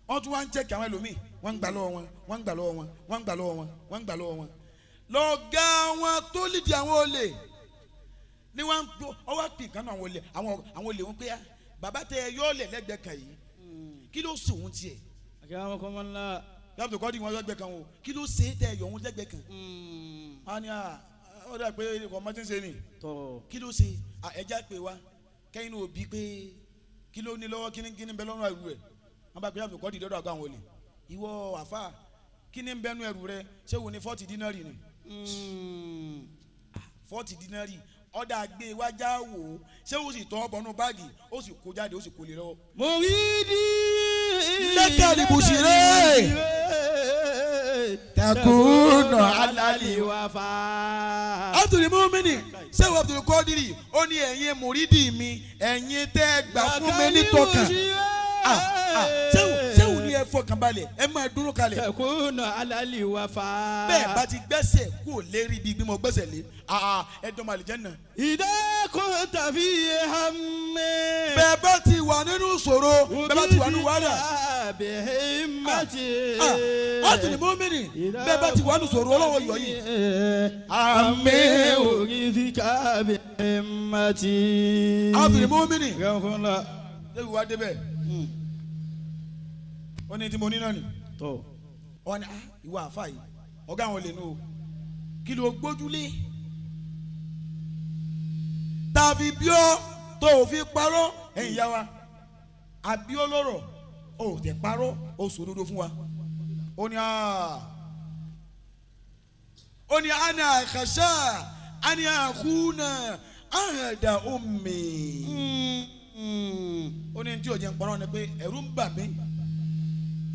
wọ́n tún wá ń check àwọn ẹlòmíì, wọ́n ń gbà lọ́wọ́ wọn, wọ́n ń gbà lọ́wọ́ wọn, wọ́n ń gbà lọ́wọ́ wọn, wọ́n ń gbà lọ́wọ́ wọn. Lọ́gá wọn tó lídìí àwọn olè ní wọ́n ọwọ́ pè kánú àwọn olè, àwọn olè wọn pé, ah, bàbá tẹ ẹ yọ́ọ̀lẹ̀ lẹ́gbẹ̀ẹ́ kan yìí, kí ló sùn òun tiẹ̀? أكرمكم الله. Yàtọ̀ kọ́ di wọn lẹ́gbẹ̀ẹ́ kan o, kí ló ṣe é tẹ yọ̀ òun lẹ́gbẹ̀ẹ́ kan? Wọ́n á ní à ó dà pé ọmọ tí ń ṣe ni. Tọ́. Kí ló ṣe? Ẹja pé wa kẹ́yìn náà òbí pé kí ló ní lọ́wọ́, kí ní bẹ lọ́rùn ẹrù rẹ̀. Wọ́n bá pé yàtọ̀ kọ́ di dọ́dọ̀ àgọ́ àwọn olè, ìwọ àfa, kí ní bẹnu ẹrù rẹ̀? Ṣé wo ni 40 dínárì ni? 40 dínárì, ọ̀dà gbé wájà wò ó. Ṣé ó sì tọ́ bọnú báàgì, ó sì kó jáde, ó sì kó lè lọ́wọ́. Muridi. Lẹ́kẹ̀lì bùsìrè. Takuna alali wafa. Abdul Mumini, sẹ́wọ̀n Abdul Qadiri, ó ní ẹ̀yin mùrídì mi, ẹ̀yin tẹ́ ẹ gbà fún mi ní tọkàn. Ah, ah, sẹ́wọ̀n ní ẹ fọkàn balẹ̀, ẹ máa dúró kalẹ̀. Takuna alali wafa. Bẹ́ẹ̀ bá ti gbẹ́sẹ̀ kú ò lérí ibi bí mo gbẹ́sẹ̀ lé, ah, ah, ẹ dọ́mọ àlìjẹ́nà. Ìdá كنت في هم Bẹ́ẹ̀ bá ti wà nínú ìṣòro, bẹ́ẹ̀ bá ti wà nínú wàhálà. بهمتي Àtìlì mọ́mìnì, bẹ́ẹ̀ bá ti wà nínú ìṣòro, Ọlọ́run yọ yìí. Àmín. أغيثك بهمتي. Àtìlì mọ́mìnì. رحمكم الله. Débi wá débẹ̀, ó ní tí mo ní náà nì. Tó. Wọ́n ní, ah, ìwọ àfa yìí, ọ̀gá àwọn olè nù o, kí ló gbójúlé tàbí bí ó tó o fi parọ́? Ẹ̀yìn yá wa àbí ó lọ́rọ̀ o ò tẹ̀ parọ́, o sòdodo fún wa. Ó ní, ah, ó ní ana àkàṣà ani àkúnà àhàdà omi. Ó ní tí o jẹ́ ń parọ́ ni pé ẹ̀rù ń bà mí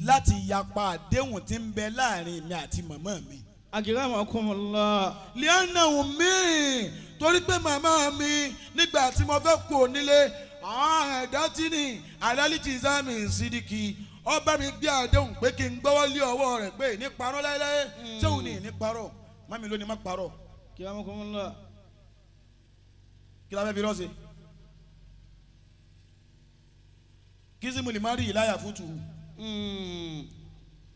láti yapa àdéhùn tí ń bẹ láàrin mi àti màmá mi. أكرمكم الله. Liana mi, torí pé màmá mi, nígbà tí mo fẹ́ kú onílé, àwọn ẹ̀dá tí ní alálìtì sami sídìkì ọba mi gbé àdéhùn pé kí n gbọ́wọ́ lé ọwọ́ rẹ̀ pé ní parọ́ láéláé. Ṣé òun ní parọ́? Mami ló ní má parọ́. أكرمكم الله. Kí la fẹ́ fi rọ́ọ̀sì kí símù lè má rí ìláyà fútu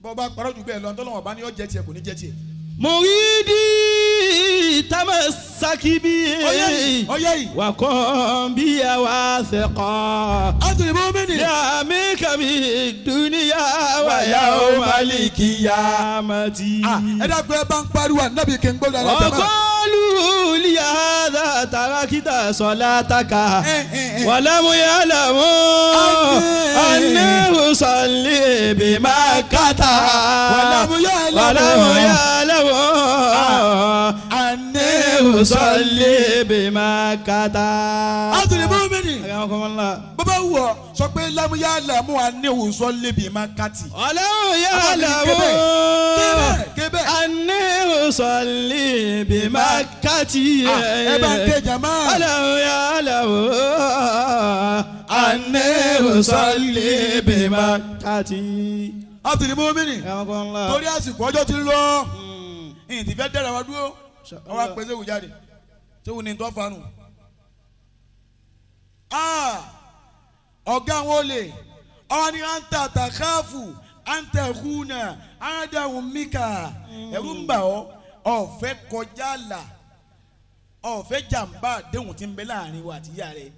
bọ́ bá parọ́ jù bẹ́ẹ̀ lọ, tọ́lọ́wọ̀n bá ní ó jẹ́ tiẹ̀, kò ní jẹ́ tiẹ̀. مريدي تمسك بي Ọyẹ́ yìí, ọyẹ́ yìí. وقم بي واثقا Àtúnyẹ̀ mọ́mìnì. يامك بالدنيا ويوم القيامة. Ẹ dákun, ẹ bá ń pariwo ànábì kí n gbọ́dọ̀ alájà máa. وقالوا لهذا تركت صلاتك ولم يعلموا أنه صلي بمكة. ولم يعلموا. ولم يعلموا أنه صلي بمكة. Àtúnyẹ̀ mọ́mìnì. أكرمكم الله. Bàbá wù ọ́ sọ pé lámúyá làmú àníwò sọ lébi má kàtì. ولم يعلموا Kébẹ̀ kébẹ̀. أنه صلي بمكة. Ẹ bá ń ké jàmá. ولم يعلموا أنه صلي بمكة. Àtúnyẹ̀ mọ́mìnì. أكرمكم الله. Torí àsìkò ọjọ́ ti lọ, ìyìn tí fẹ́ dẹ́rẹ̀ wá dúró, wọ́n wá pèsè ìwù jáde tí wọ́n ní tó fanu. Ọ̀gá àwọn olè ọ̀hún ni à ń ta tàkáfù, à ń tẹ̀ húnà àádáhùn míkà, ẹ̀rù ń bà ọ́, ọ̀fẹ́ kọjá là, ọ̀fẹ́ jàǹbá àdéhùn tí ń bẹ láàrin wa àti ìyá rẹ̀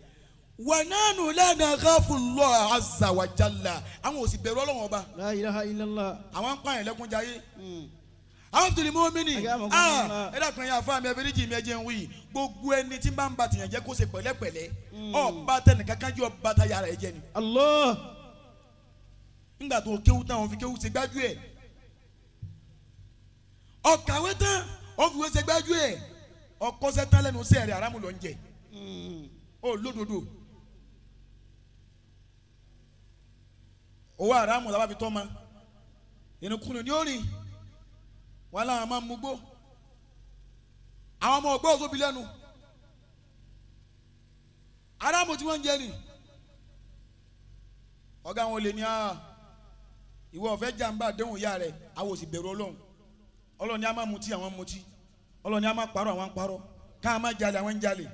wọnánù lánàá káfù lọ azàwàjálà. Àwọn ò sì bẹ̀rù Ọlọ́wọ́n ọba. لا إله إلا الله. Àwọn ń pààyàn lẹ́kúnjayé. Àwọn tó lè mú mi ní ẹ dákun, ẹ̀yin àfa mi, ẹ fẹ́ẹ́ mi, ẹ jẹun wí. Gbogbo ẹni tí bá ń ba tìyàn jẹ́, kó ṣe pẹ̀lẹ́pẹ̀lẹ́. Ọba tẹnìkan kan jẹ́ ọba táyà rẹ̀ jẹ́ ni. الله. Ńgbà tó kéwú tán, òun fi kéwú ṣe gbájú ẹ̀. Ọ̀kàwé tán, òun fi wé ṣe gbájú ẹ̀. Ọkọ́ṣẹ́ tán, lẹ́nu sẹ́ẹ̀rẹ̀ àrámù ló ń jẹ. Ó lódodo owó àrámù làwọn fi tọ́ ma ìrìnkùnrin ní òrìn wọn làwọn máa ń mugbó. Àwọn ọmọ ọgbọ́n òṣòbí lẹ́nu àrámù tí wọ́n ń jẹ ni. Ọ̀gá àwọn olè ní a ìwọ ọ̀fẹ́ jàǹbá àdéhùn ìyá rẹ̀, àwọn ò sì bẹ̀rù Ọlọ́run. Ọlọ́run ní a máa mutí, àwọn mutí. Ọlọ́run ní a máa parọ́, àwọn ń parọ́. Káà máa jalè, àwọn ń jalè.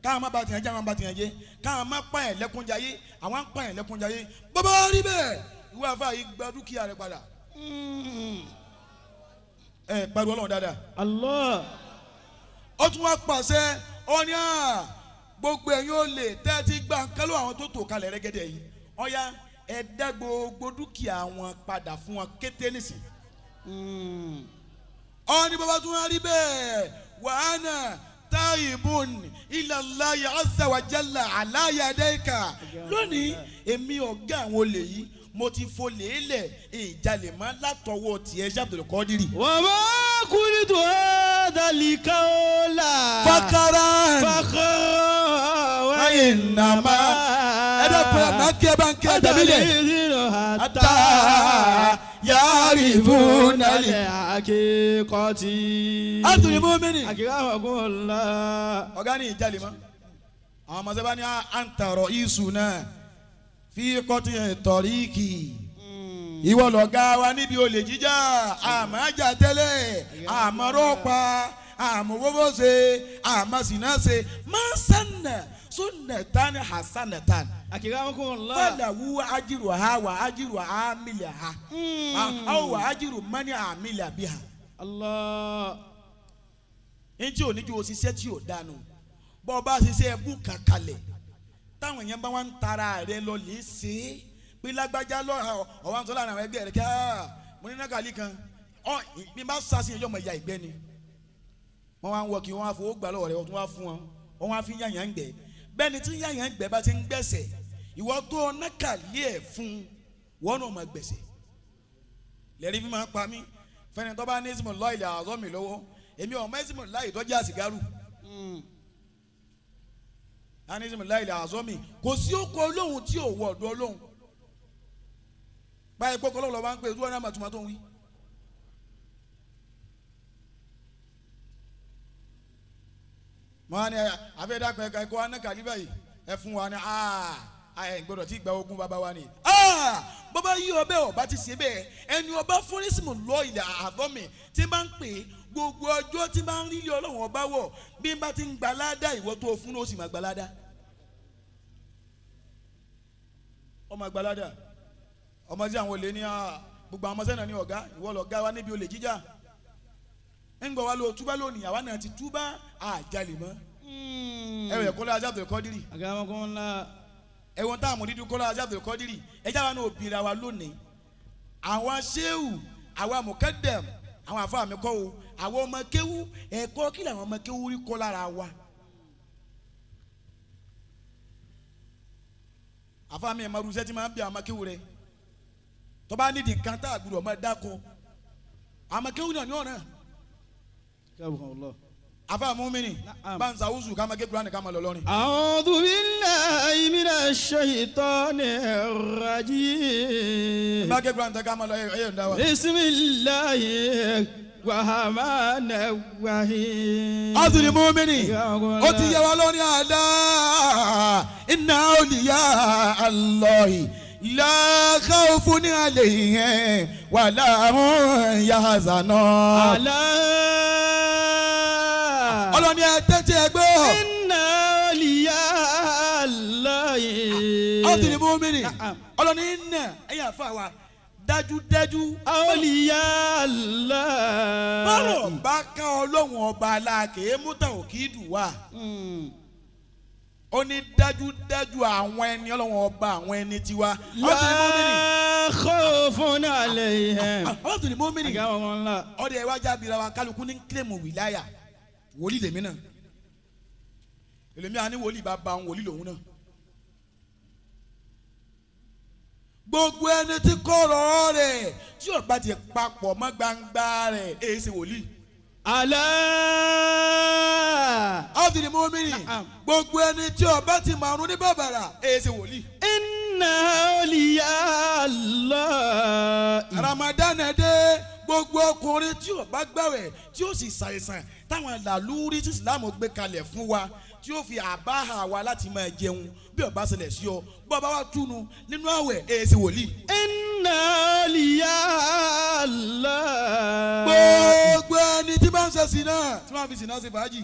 Káà máa ba tìyàn jẹ́, àwọn ń ba tìyàn jẹ́. Káà máa pààyàn lẹ́kúnjayé, àwọn ń pààyàn lẹ́kúnjayé. Bọ́bá rí bẹ́ẹ̀, ìwọ àfa yìí gba dúkìá rẹ̀ padà. Ẹ pariwo Ọlọ́run dáadáa. Allah. Ó tún wá pàṣẹ ọ̀ní à gbogbo ẹ̀yin ó lè tẹ́tí gbà ń kálọ̀, àwọn tó tò kalẹ̀ rẹ́gẹ́dẹ́ yìí, ọ̀ya ẹ dá gbogbo dúkìá wọn padà fún wọn kété nísìn. Ọ̀ní bàbá tún wá rí bẹ́ẹ̀, wàhánà táyìbùn ilallahi azza wa jalla aláyàdẹ́ka lónìí, èmi ọ̀gá àwọn olè yìí, mo ti folè lẹ̀, ìjalè mọ́ látọwọ́ tiẹ̀ Abdul Qadiri. وما قلت هذا القول fakaran فخرا وإنما ẹ dẹ́kun ẹ̀ máa kí ẹ bá ń kí ẹ dàbí lẹ̀. حتى يعرفون الحقيقة. Abdul Mumini. أكرمكم الله. Ọ̀gá ní ìjalè mọ́. Àwọn ọmọ sẹ́fà ní à ń tàrọ̀ iṣu náà fi kọ́tì tọ̀ríkì. Ìwọ lọ̀gá wa níbi olè jíjà, àmọ́ jà tẹ́lẹ̀, àmọ́ rọ́pa. Àmọ́ ṣe àmọ́ sì náà ṣe máa sànà sunnatan hasanatan. Akramakumullah. Falawu ajiru ha wa ajiru amila ha. Aw wa ajiru mani amila biha. Allah. Ntí ò ní ju òṣìṣẹ́ tí ò dànù bọ́ ọ bá ṣiṣẹ́ ẹbú kankanlẹ̀ táwọn èèyàn bá wà ń tara rẹ lọ lè ṣe é pé lágbájá lọ ọ̀wá ń sọ láàrin àwọn ẹgbẹ́ rẹ kí á mo ní nákàlí kan ọ bí n bá sá sí ẹjọ́ mọ̀ ìyá ìgbẹ́ ni wọ́n wá ń wọ kí wọ́n á fowó gbà lọ́wọ́ rẹ wọ́n tún wá fún wọn wọ́n wá fi ń yàyàn ń gbẹ bẹ́ẹ̀ ni tí ń yàyàn ń gbẹ bá ti ń gbẹ̀sẹ̀ ìwọ tó nákàlí ẹ̀ fún wọn náà máa gbẹ̀sẹ̀ lẹ́rìí fi máa ń pa mí fẹ́ni tó bá ní ìsìmọ̀ lọ́ọ̀lì àzọ́ mi lọ́wọ́ èmi ọmọ ẹsìn láì tọ́jú àsìgárù anism láì àzọ́mì kò sí okò olóhùn tí ò wọ ọ̀dọ̀ olóhùn báyìí pé ọlọ́run lọ́wọ́ ń pè ojú ọ̀nà àmàtúmọ̀ tó ń wí. mo á ní afẹ́dàpọ̀ ẹ̀ka ẹ̀kọ́ anákàlí báyìí ẹ fún wa ní ẹ gbọ́dọ̀ tí gba ogún bàbá wa ni. Bàbá yí ọbẹ̀ ọba ti ṣe bẹ́ẹ̀ ẹni ọba fúnisìmù lọ ilẹ̀ àbọ̀mì tí bá ń pè é gbogbo ọjọ́ tí bá ń rí ilé ọlọ́run ọba wọ̀ bí n bá ti ń gba ládá ìwọ tó fún ló sì máa gba ládá. Ọmọ gba ládá ọmọ tí àwọn olè ní gbogbo àwọn ọmọ sẹ́nà ní ọ̀gá ìwọ lọ̀gá wa níbi olè jíjà ń gbọ́ wa lọ túbá lónìí àwa náà ti túbá àjálè mọ́ ẹ wẹ̀ kọ́lá ajá Abdul Kọ́dírì ẹ̀wọ̀n táwọn mọ̀dídú kọ́lá ajá Abdul Kọ́dírì ẹ̀já wa náà obìnrin wa lónìí àwọn ṣéwù àwọn mùkẹ́dẹ̀m àwọn àfa mi kọ́ o àwọn ọmọ kéwú ẹ̀kọ́ kí làwọn ọmọ kéwú rí kọ́ lára wa. Àfa mi ẹ̀ máa rusẹ́ tí máa ń bí àwọn ọmọ kéwú rẹ tó bá nídìí nǹkan tá a gbọ́dọ̀ máa dáko àwọn ọmọ kéwú náà ní ọ̀nà. Afa mumini banza wuzu kama ke Qur'an kama lọlọrin. A'udhu billahi minash shaitanir rajim. Bá ke Qur'an tẹ kama lọ ẹ yẹn da wa. Bismillahir rahmanir rahim. Azuli mumini o ti yẹ wa lórí àdá inna awliya Allahi la khawfun alayhim wala hum yahzanun. Ọlọ́ni ẹ tẹ́tí ẹ gbọ́. Inna awliya Allahi. Ọ̀tún mumini ọlọ́ni iná ẹ̀yà fà wá dájúdájú. Awliya Allah. Bọ́rọ̀ bá ká ọlọ́run ọba aláàkè mútà òkì dùn wá. Ó ní dájúdájú àwọn ẹni ọlọ́run ọba àwọn ẹni tiwa. Ọ̀tún mumini. La khawfun alayhim. Ọ̀tún mumini. Ọ̀dẹ̀ iwájú abira wa kálukú ní kílẹ̀mù wìláyà wòlíì lèmi náà èlòmíà ní wòlíì bá ba òun wòlíì lòun náà gbogbo ẹni tí kọ̀rọ̀ rẹ̀ tí ó bá ti papọ̀ mọ́ gbangba rẹ̀ èyí ṣe wòlíì. Àlá. Ọ́fìsì mọ́mìnì gbogbo ẹni tí ó bá ti màrún ní bàbàrà èyí ṣe wòlíì. Inna awliya Allah. Ramadan dé gbogbo ọkùnrin tí ó bá gbàwẹ̀ tí ó sì ṣàìsàn táwọn làlúrí tí Ìsìlámù gbé kalẹ̀ fún wa tí ó fi àbáhà wa láti máa jẹun bí ó bá ṣẹlẹ̀ sí ọ bí ó bá wà túnu nínú àwẹ̀ èyí ṣe wòlíì. Inna awliya Allah. Gbogbo ẹni tí bá ń ṣe sìnà tí wọ́n fi sìnà ṣe fàájì.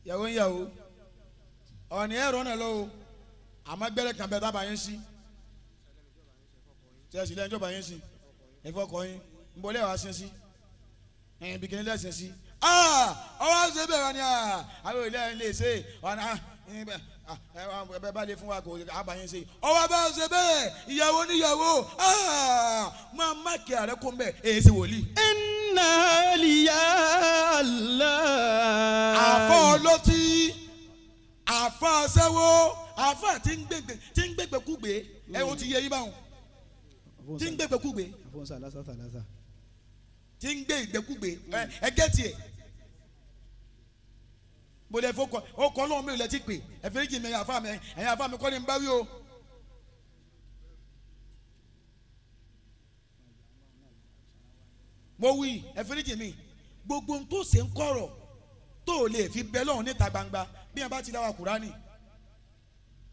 Ìyàwó ń yàwó ọ̀nì ẹ̀rọ náà lọ́wọ́ àmọ́ gbẹ́rẹ́ kan bẹ́ẹ̀ tábà yín sí tí ẹ sì lẹ́yìn ìjọba yín sí ẹ̀fọ́ kọ́ yín ń bọ́ lẹ́wàá sin sí ẹ̀yìn bìkínní lẹ́sìn sí. Ọwọ́ ṣe bẹ́ẹ̀ wá ní àwọn ilé ẹ̀ lè ṣe ọ̀nà ẹ bá lè fún wa kò àbá yín ṣe. Ọwọ́ bá ṣe bẹ́ẹ̀ ìyàwó níyàwó máa má kí ààrẹ kó ń bẹ̀ èyí ṣe wòlíì. Inna awliya Allah. Àfọ̀ ọlọ́tí àfọ̀ aṣẹ́wó àfọ̀ tí ń gbẹ̀gbẹ̀ kúgbé ẹ o ti yẹ yín báwọn tí ń gbẹ̀gbẹ̀ kúgbé tí ń gbé ìgbẹ́kúgbé ẹ gẹ́tì ẹ̀ mo lè fọ ọkọ ọlọ́run mi ò lẹ ti pè ẹ fẹ́ jì mí ẹ̀yìn àfa mi ẹ̀yìn àfa mi kọ́ ni n bá wí o. Mo wí ẹ fẹ́ jì mí gbogbo ohun tó ṣe ń kọ̀rọ̀ tó o lè fi bẹ́ lọ́hùn níta gbangba bí wọn bá ti dáwà Kúránì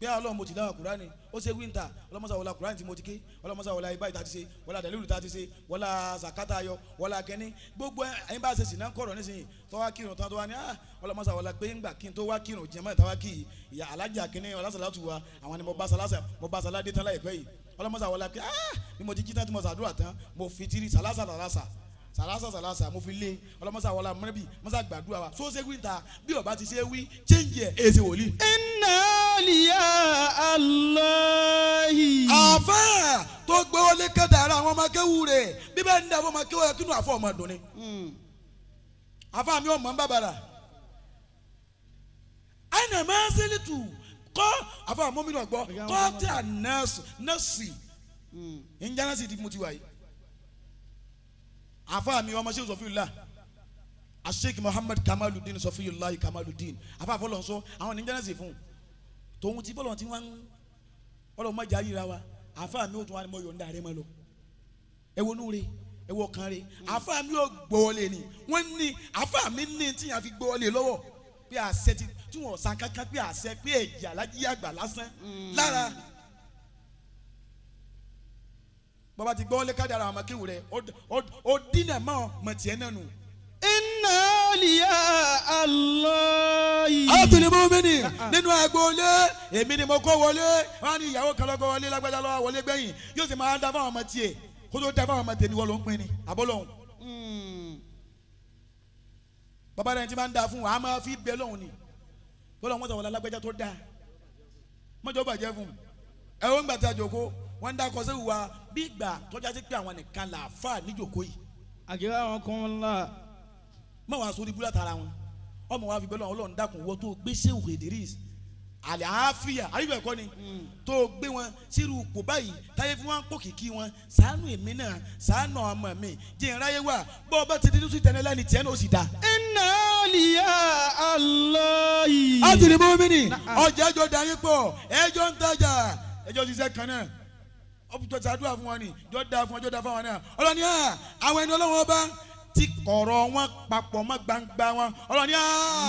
Pé Ọlọ́run, mo ti dáhùn Kúránì, ó ṣe wíńtà ọlọ́mọsá wọlá Kúránì tí mo ti ké, ọlọ́mọsá wọlá ibà ìta ti ṣe, wọlá dàlílù tá ti ṣe, wọlá zakata ayọ, wọlá kẹ́ni gbogbo ẹ̀yin bá ṣe sì náà kọ̀rọ̀ nísìnyí tó wá kírun tán, tó wá ní ọlọ́mọsá wọlá pé ńgbà kí n tó wá kírun jẹ́mọ́ ìta wá kí ìyá alájà kínní ọlásàlátù wa, àwọn ni mo bá salasa, mo bá saládé tán láìpẹ́ yìí. Ọlọ́mọsá wọlá pé bí mo ti jí tán tí mo sàdúrà tán, mo fi tiri salasa salasa sàlásà sàlásà, mo fi lé ọlọmọsà wọlá mọlẹbi mọsà gbàdúrà wa. So ṣe wí ta bí ọba ti ṣe wí change ẹ ẹ ṣe wòlíì. Inna awliya Allahi. Àfáà tó gbowó lé kẹta ara àwọn ọmọ akéwù rẹ̀, bí bẹ́ẹ̀ ń dá ọmọ akéwù rẹ̀ kínú àfọ̀ ọmọ dùn ni. Àfáà mi ò mọ̀ ń bàbàrà àyìnà máa ń sẹ́lẹ̀ tù kọ́ àfáà mọ́mí náà gbọ́ kọ́ tí a nọ́ọ̀sì nọ́ọ̀sì ń jẹ́ nọ́ọ̀sì tí mo ti wà yìí. Àfáà mi ọmọ ṣe sọfíìlà Asheik Muhammad Kamaludin Sọfíìlà Kamaludin, àfáà fọlọ́nsọ àwọn ní jẹ́nẹ́sì fún tòun tí bọ́lọ̀ tí wọ́n ń ọlọ́run mọ̀jà yíra wa. Àfáà mi ò tún wá ní mo yọ̀ǹda rẹ mọ́ lọ. Ẹ wo núure, ẹ wo kan re. Àfáà mi ò gbọ́wọ́lé ni wọ́n ní àfáà mi ní tí yàn fi gbọ́wọ́lé lọ́wọ́ pé àṣẹ ti tí wọ́n san kankan, pé àṣẹ pé ẹ̀jẹ̀ alájí àgbà lásán lára bàbá ti gbọ́wọ́lé kájà ara àwọn akéwù rẹ̀ ó dínà mọ́ mọ̀ tiẹ̀ náà nù. Inna awliya Allahi. Àtúndì mọ́mìnì nínú agboolé, èmi ni mo kó wọlé. Wọn á ní ìyàwó kan lọ́kọ́ wọlé, lágbájá lọ́wọ́ wọlé gbẹ̀yìn, yóò sì máa dá fáwọn ọmọ tiẹ̀ kó tó dá fáwọn ọmọ tèmi. Wọ́n ló ń pín ni àbọ̀lọ́hún. Bàbá rẹ̀ ti máa ń dá fún wa, a máa fi bẹ́ lọ́hùn ni bọ́lá wọn sọ̀rọ̀ lágbájá tó dáa mọ́jọ́ bàjẹ́ fún un. Ẹ wọ́n gbà tí a jòkó, wọ́n ń dá kọ́ sẹ́wù wa bí ìgbà tọ́já sí pé àwọn nìkan là fà níjòkó yìí. Akramakumullah. Mọ wàá sórí búlá tara wọn, ọmọ wa fi bẹ́ẹ̀ lọ́wọ́. Ọlọ́run dákun, wọ́n tó gbé Ṣéwù Idris àlàáfíà àyùbẹ̀ kọ́ ni tó gbé wọn sírù kò báyìí táyé fún wọn pò kìkì wọn, ṣàánú èmi náà, ṣàánú ọmọ mi, jẹ́ ìráyé wà bọ́ ọba ti dídú sí tẹ̀lé lẹ́ni tiẹ̀ náà ó sì dá. Inna awliya Allahi. Àtìrí mọ́mìnì ọjà ẹjọ́ dayín pọ̀, ẹjọ́ ń tajà, ẹjọ́ ṣiṣẹ́ kan náà, ọ̀pọ̀ ṣàdúrà fún wọn ni jọ́ da fún wọn, jọ́ da fún wọn náà. Ọlọ́ni àwọn ẹni ọlọ́wọ́n bá ti kọ̀rọ̀ wọn papọ̀ mọ́ gbangba wọn, ọlọ́ni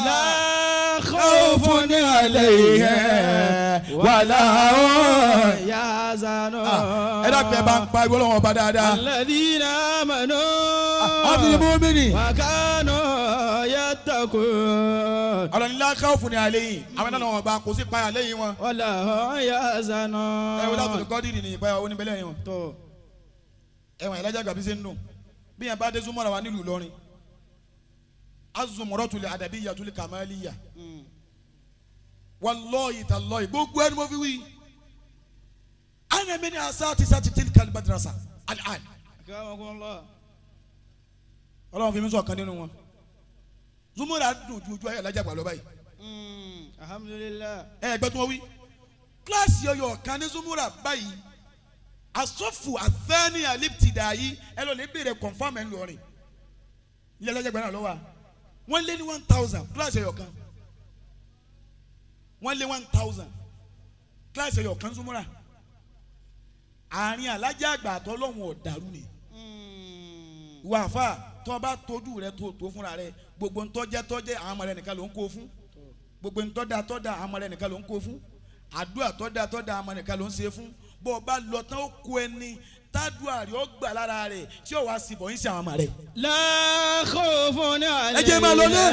La khawfun alayhim wala hum yahzanun. Ẹ dákun, ẹ bá ń pariwo ọlọ́wọ́n ọba dáadáa. Alladhina amanu. Àtìrí mọ́mìnì. Wa kanu yattaqun. Ọlọ́ni la khawfun alayhim, àwọn ẹni ọlọ́wọ́n ọba kò sí payà lẹ́yìn wọn. Wala hum yahzanun. Ẹ wọ́n látòlù kọ́dìrì ní ìpayà oníbẹ̀lẹ̀ yẹn wọn. Tó. Ẹ̀wọ̀n ìlàjà gbàbí ṣe ń dùn bí yẹn bá dé súnmọ́ra wa nílùú Ìlọrin, azumuratul adabiyyatul kamaliyya, wallahi tallahi, gbogbo ẹni mo fi wí, ana min asatizati tilka almadrasa al'an. Akramakumullah. Ọlọ́run fi mí sọ̀kan nínú wọn. Zumura dùn ju ojú ayé ìlàjà gbà lọ báyìí. Alhamdulillah. Ẹ gbẹ́ tí wọ́n wí kíláàsì ọyọ kan ní zumura báyìí, asọ́fù àfẹ́ni aliptidayi, ẹ lọ lè béèrè confam ẹ̀ ń lọrin ilé ẹlẹ́jẹ̀ gbẹ́nà lọ́wọ́ wọ́n lé ní 1,000 kíláàsì ẹyọ kan, wọ́n lé 1,000 kíláàsì ẹyọ kan zumura. Àárín alájà àgbà àtọ́lọ́hún ọ̀dàrú ni wà fà tó bá tójú rẹ tó tó fúnra rẹ. Gbogbo ntọ́jẹ́ tọ́jẹ́ àwọn ọmọ rẹ nìkan ló ń kó fún. Gbogbo ntọ́da tọ́da àwọn ọmọ rẹ nìkan ló ń kó fún. Àdúrà tọ́da tọ́da àwọn ọmọ nìkan ló ń ṣe fún. Bó o bá lọ tán, ó kó ẹni tádùá rẹ ó gbà lára rẹ tí ó wàá sì bọ̀ ń ṣe àwọn ọmọ rẹ. La khawfun alayhim. Ẹ jẹ́ máa lọ lé.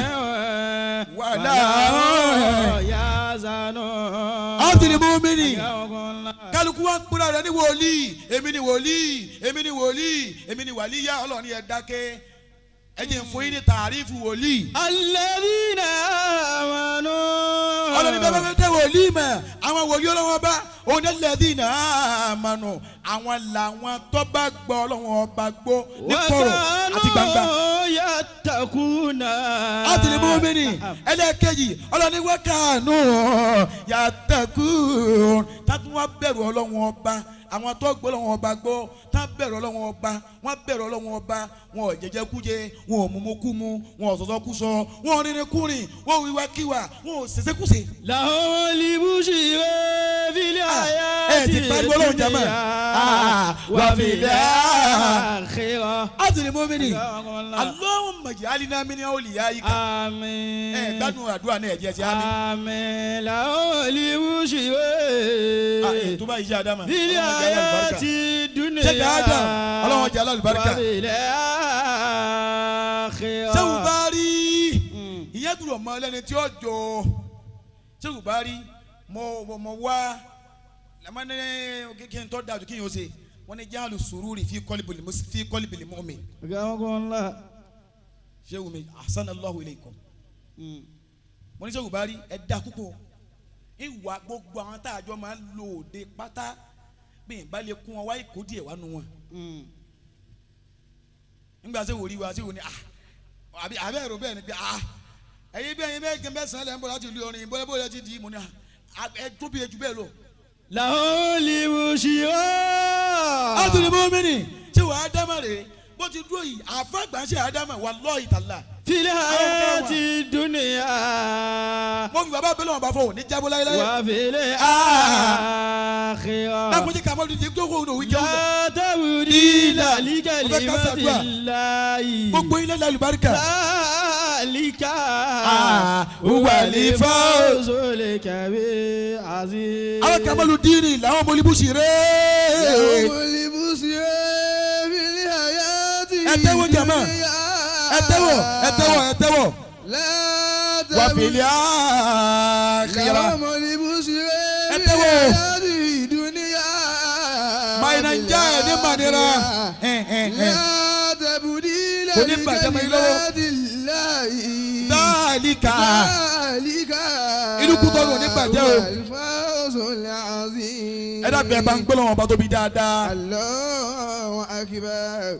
Wala hum yahzanun. Àtìrí mọ́mìnì. Akramakumullah. Kálukú wa ń kúra rẹ ní wòlíì, èmi ni wòlíì, èmi ni wòlíì, èmi ni wàlíyá. Ọlọ́ọ̀ni ẹ̀ dákẹ́, ẹ jẹ́ n fún yín ní tàrífù wòlíì. Alladhina amanu. Ọlọ́ni bẹ́ẹ̀ bẹ́ẹ̀ tẹ́ wòlíì mọ̀, àwọn wòlíì ọlọ́wọ́n bá onílẹ̀dínà àmànù, àwọn làwọn tó bá gbọ́ ọlọ́wọ́n ọba gbọ́ ní kọ̀rọ̀ àti gbangba. Yattaquna. Àtìrí mọ́mìnì ẹlẹ́ẹ̀kejì, ọlọ́ni wákàánù yàtẹ̀kù tátún wá bẹ̀rù ọlọ́wọ́n ọba. Àwọn tó gbọ́ ọlọ́wọ́n ọba gbọ́ tá bẹ̀rù ọlọ́wọ́n ọba, wọ́n bẹ̀rù ọlọ́wọ́n ọba, wọn ò jẹjẹ kújẹ, wọn ò mumu kúmu, wọn ò sọ̀sọ̀ kúsọ, wọn ò rìnrìn kúrìn, wọn ò wíwá kíwà, wọn ò ṣẹṣẹ kúṣe. Lahumul bushra fil hayati Ẹ ti pariwo Ọlọ́run jama. dunya. wa fil akhirah. Azul mu'minin. Allahumma ij'alna min awliyaika. Àmín. Ẹ gbádùn àdúrà náà, ẹ jẹ́ ti àmín. Àmín. Làwọn olùwùsíwé. Tó bá yìí jẹ́ Adama. Fil hayati dunya. Ṣé Adam ọlọ́wọ́n jẹ́ alálùbáríkà. Wa fil akhirah. Ṣé o bá rí ìyẹn gbọ́dọ̀ mọ lẹ́ni tí ó jọ? Ṣé o bá rí mo wá lamani kí n tọ́ da kí n yóò ṣe wọ́n ní jáàlù sùúrù fi qalbil mu'min. Ṣé o mi ahsanallahu ilaykum. Mo ní ṣé o bá rí ẹ dá púpọ̀ ìwà gbogbo àwọn tá a jọ máa ń lo òde pátá bí n bá lè kún wọn wáyé kó díẹ̀ wá nu wọn. Nígbà tí wò rí wa tí wò ní àbí àbẹ́ ẹ̀rọ bẹ́ẹ̀ ni pé ẹ̀yin bí ẹ̀yin bẹ́ẹ̀ mẹ́sàn-án lẹ́ ń bọ̀ láti ìlú orin bọ́lẹ́ bọ́lẹ́ ti di mo ní ẹ tó bí ejú bẹ́ẹ̀ lọ. Làwọn olùwùsíwé. Àtúndì mọ́mìnì ṣé wàá dámà rè é bó ti dúró yìí àfàgbà ṣe àdámà wallahi tàlà. Fil hayati dunya. Mo fi bàbá abẹ́lẹ́ wọn bá fọ òní jábọ́ láéláé. Wa fil akhirah. Lákòójì kàmọ́ ti tó kó òun jẹun. La tabdila li Mo fẹ́ ká ṣàdúrà. kalimatillahi. Gbogbo ilé lálùbáríkà. Zalika huwa al-fawzul kabir azim. Àwọn kàmọ́lù díìnì làwọn mọ̀líbùsì rẹ̀. Ẹ tẹ́wọ́ jàmá. Ẹ tẹ́wọ́, ẹ tẹ́wọ́, ẹ tẹ́wọ́. Wa fil akhirah. Ẹ tẹ́wọ́. Maina njá ẹ̀ ní mànira. Kò ní bàjẹ́ mọ́ yín lọ́wọ́. Dhalika. Inú kútọ́ ló ní bàjẹ́ o. Ẹ dàbí ẹ bá ń gbọ́dọ̀ wọn bá tóbi dáadáa. Allahu akbar.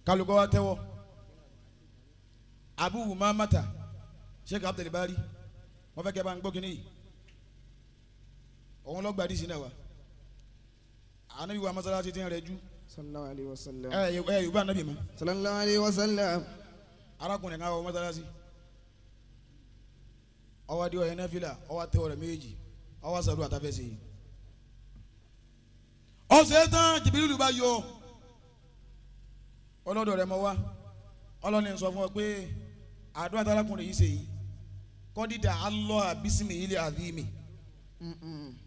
Kálukọ́ wa tẹ́wọ́. Abu Umamata Sheikh Abdul Bari wọ́n fẹ́ kẹ́ bá ń gbọ́ kínní yìí. Òun lọ gbàdí sí náà wa. Ànábì wa masalasi ti ń rẹ jú. Sallallahu alayhi wa sallam. Ẹ ẹ yorùbá ànábì mọ́. Sallallahu alayhi wa sallam. Arákùnrin kan wọ masalasi. Ọwọ́ adé ọ̀yẹ́ náfìlà ọwọ́ àtẹwọ́ rẹ̀ méjì ọwọ́ sàdúrà tá a fẹ́ ṣe yìí. Ọ̀sẹ̀ tán Jìbìrìlù bá yọ ọlọ́dọ̀ rẹ̀ mọ́ wá ọlọ́ni sọ fún ọ pé àdúrà tálákùnrin yìí ṣe yìí kọ́dídà Allah bísímì ilé àdìmí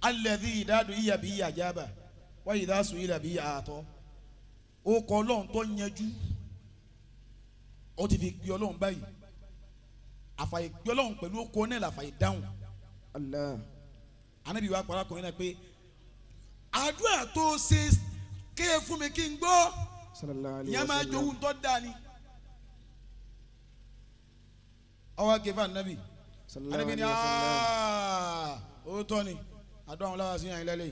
alẹ́dí ìdádùn ìyà bí ìyà jábà wáyé ìdásùn ìlà bí ìyà àtọ́ ó kọ ọlọ́run tó yanjú ó ti fi gbé ọlọ́run báyìí àfàyè gbé ọlọ́run pẹ̀lú okòó náà làfàyè dáhùn. Allah. Ànábì wa parakùnrin náà pé àdúrà tó ṣe kéè fún mi kí n gbọ́ Sallallahu alayhi ìyẹn wa máa sallam. jowú ń tọ́ da ni. Ọwọ́ kẹfà nàbì Sallallahu ànábì ni alayhi wa sallam. ó tọ́ ni àdó àwọn láwa sí yàn lẹ́lẹ́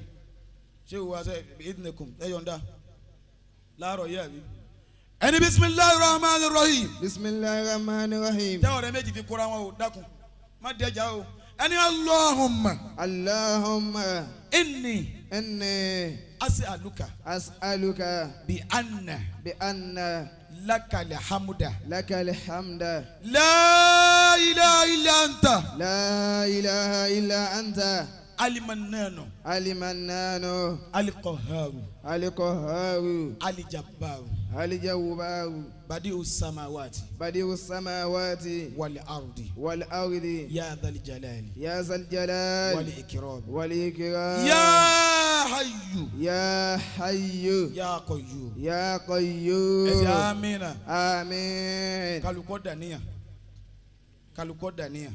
ṣé ìwà sẹ́ ìdìnnìkùn ẹ yọ̀ǹda láàárọ̀ yìí àbí. Ẹni bisimilahi rahman rahim. Bismillahir rahmanir rahim. Tẹ́wọ̀ rẹ méjì fi kóra wọn o dákun má dẹ́jà o ẹni Allahumma Allahumma inni inni as'aluka as'aluka bi anna bi anna lakal hamda lakal hamda la ilaha illa anta la ilaha illa anta alimannanu alimannanu alqaharu alqaharu alijabbaru alijawwaru badi'u samawati badi'u samawati wal ardi wal ardi ya dhal jalali ya zal jalali wal ikram wal ikram ya hayyu ya hayyu ya qayyum ya qayyum ẹ ṣe amina. Àmín. Kálukọ́ dàníyàn, kálukọ́ dàníyàn,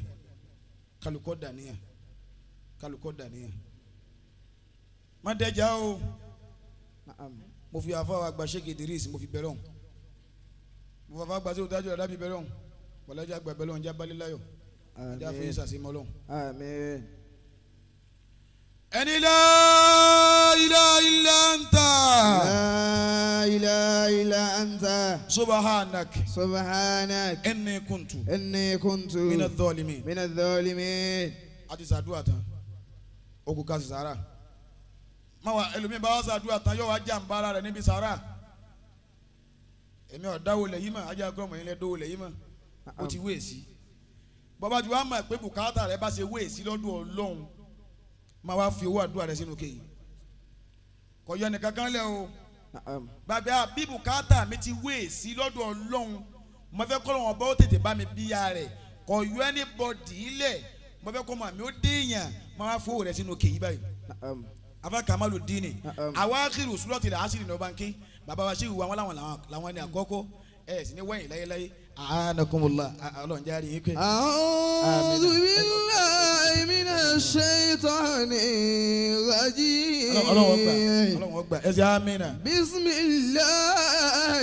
kálukọ́ dàníyàn, kálukọ́ dàníyàn. Má dẹ́jà o. Naam. Mo fi àfa àgbà Sheikh Idris mo fi bẹ̀rẹ̀ òun. Mo fi àfa àgbà sí òtájú ọ̀dà bí bẹ̀rẹ̀ òun. Wàlájà àgbà bẹ̀rẹ̀ òun jábálẹ̀ láyọ̀. Ajá fi Àmín. sàṣemọ́ lọ́hùn. Àmín. Ẹni la ilaha illa anta. La ilaha illa anta. Subhanak. Subhanak. Inni kuntu. Inni kuntu. Mina dhalimin. Mina dhalimin. A ti sàdúrà tán. O kò ka sí sàrà. Má wa ẹlòmíì bá wá sàdúrà tán yóò wá jàǹbá ara rẹ̀ níbi sàrà. Èmi ọ̀dáwó lẹ̀ yìí mọ̀ ajá gbọ́mọ̀ yín lẹ́ dówó lẹ̀ yìí mọ̀. O ti wé sí. Bọ́bá tí wàá mọ̀ pé bùkátà rẹ bá ṣe wé sí lọ́dún Ọlọ́run máa wá fi owó àdúrà rẹ sínú kéyìí. Kò yọ nìkan kan lẹ o. Naam. Bàbá bí bùkátà mi ti wé sí lọ́dọ̀ Ọlọ́run, mo fẹ́ kọ́ lọ́wọ́ bá ó tètè bá mi bíya rẹ̀. Kò yọ anybody lẹ̀. Mo fẹ́ kọ́ mọ̀ mi ó déèyàn máa fowó rẹ̀ sínú kèyí báyìí. Naam. Afa Kamalu Dini. Naam. Àwa kiri sùlọ́ọ̀tì rẹ̀ àṣírí ní ọba ń ké. Bàbá wa ṣé ìwà wọn làwọn ní àkọ́kọ́. Ẹ sì ní wẹ̀yìn láyéláyé. A'anakumullah. Ọlọ́run járe yín pé. أعوذ بالله من الشيطان الرجيم. Ọlọ́run ọgbà. Ọlọ́run ọgbà. Ẹ ṣe amínà. بسم الله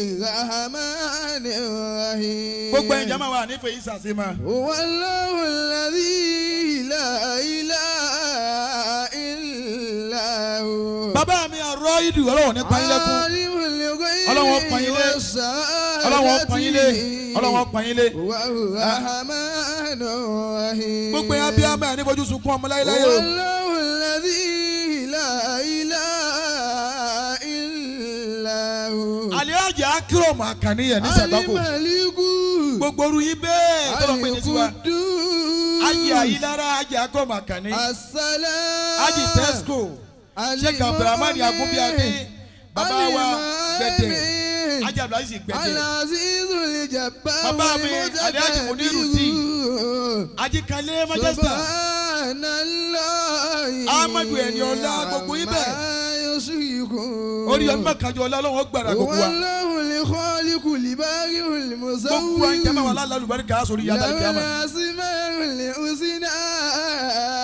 الرحمن الرحيم. Gbogbo ẹ̀yin jama wa nífẹ̀ẹ́ yìí sàṣe ma. هو الله الذي لا إله إلا هو. Bàbá mi àrọ́ ìdù Ọlọ́run ní pa yín lẹ́kún. عالم الغيب Ọlọ́run ó pọ́n yín lé. Ọlọ́run ó pọ́n yín lé. Ọlọ́run ó pọ́n yín lé. والرحمن الرحيم. Gbogbo ẹ̀yin abiyamọ ẹ̀ ní fojú sunkún ọmọ láyéláyé o. هو الله الذي لا إله إلا هو. Àlíhájì Akírọ̀mù Àkànní yẹn ní Sàgbákò. الملك Gbogbo orú yín bẹ́ẹ̀ tọ́lọ́ pé ní tiwa. القدوس Ayé Ayílára Ajé Akírọ̀mù Àkànní. السلام Ajì Tesco. Sheikh Abdulrahman Agunbíadé. Bàbá wa gbẹ̀dẹ̀. Ajì Abdulaziz gbẹ̀dẹ̀. العزيز الجبار Bàbá mi, Alhaji Muniruddin. Ajikalẹ̀ Manchester. سبحان الله Ahmadu Eniola, gbogbo yín bẹ́ẹ̀. عما يشركون. Orí ọdún mọ́kànjọ́ ọlá Ọlọ́run ó gbàrà gbogbo wa. والله الخالق البارئ المصور. Gbogbo ẹ̀yin jama wa lálùbáríkà sórí yàtà له ìkíyàmà. الأسماء الحسنى.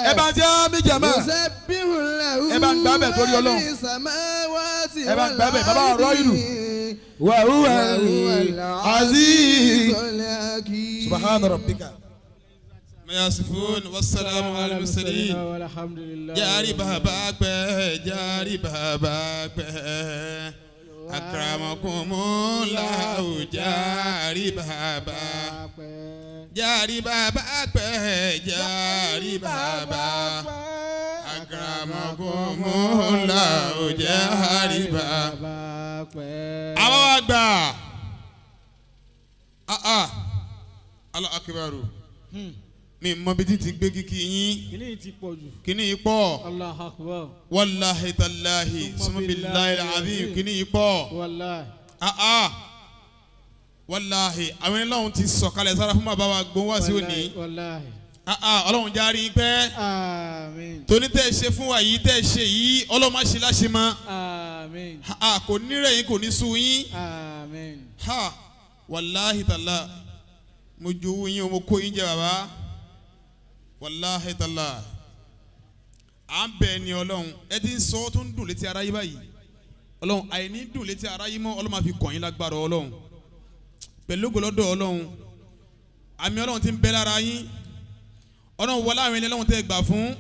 Ẹ bá ń jẹ́ àmì jama. يسبح له Ẹ bá ń gbá bẹ̀ torí Ọlọ́run. ما في السماوات Ẹ bá ń gbá bẹ̀, bàbá ọ̀rọ̀ ìlú. والأرض. وهو وهو العزيز العزيز الحكيم. سبحان ربك ما يصفون والسلام على المرسلين. والحمد لله. Jari bàbá pẹ́, jari bàbá pẹ́, akramakumullahu jari bàbá. Jari bàbá pẹ́, jari bàbá, akramakumullahu jari bàbá. Àwọn àgbà ah ah, Allahu akbaru, mi mọ bí títí gbé kíkí yín. Kìnìún yìí ti pọ̀ jù. Kíní yìí pọ̀. Allahu akbar. Wàláhi tàláhi sumbilahi alazim, kíní yìí pọ̀. Wàláhi. Ah ah, wàláhi àwọn ẹni lọ́hùn ti sọ̀kalẹ̀ sára fún bàbá wa gbọ́n wá sí òní. Wàláhi. Ah ah, Ọlọ́run járí pẹ́. Àmín. Tóní tẹ́ ẹ ṣe fún wa yìí, tẹ́ ẹ ṣe yìí, Ọlọ́run má ṣe láṣẹ mọ́. Àmín. Ah ah, kò ní rẹ̀ yín, kò ní sú yín. Àmín. Ha, wàláhi tàlá, mo jowú yín o, mo kó yín jẹ bàbá. Wàláhi tàlá, à ń bẹ̀ ni Ọlọ́run. Ẹ ti ń sọ ọ́ tó ń dùn létí aráyé báyìí. Ọlọ́run àìní dùn létí aráyé mọ́, Ọlọ́run máa fi kàn yín lágbára Ọlọ́run pẹ̀lú ògbólọ́dọ̀ Ọlọ́run. Àmì Ọlọ́run ti ń bẹ lára yín. Ọlọ́run wọlé àwọn ẹni Ọlọ́run tẹ́ gbà fún.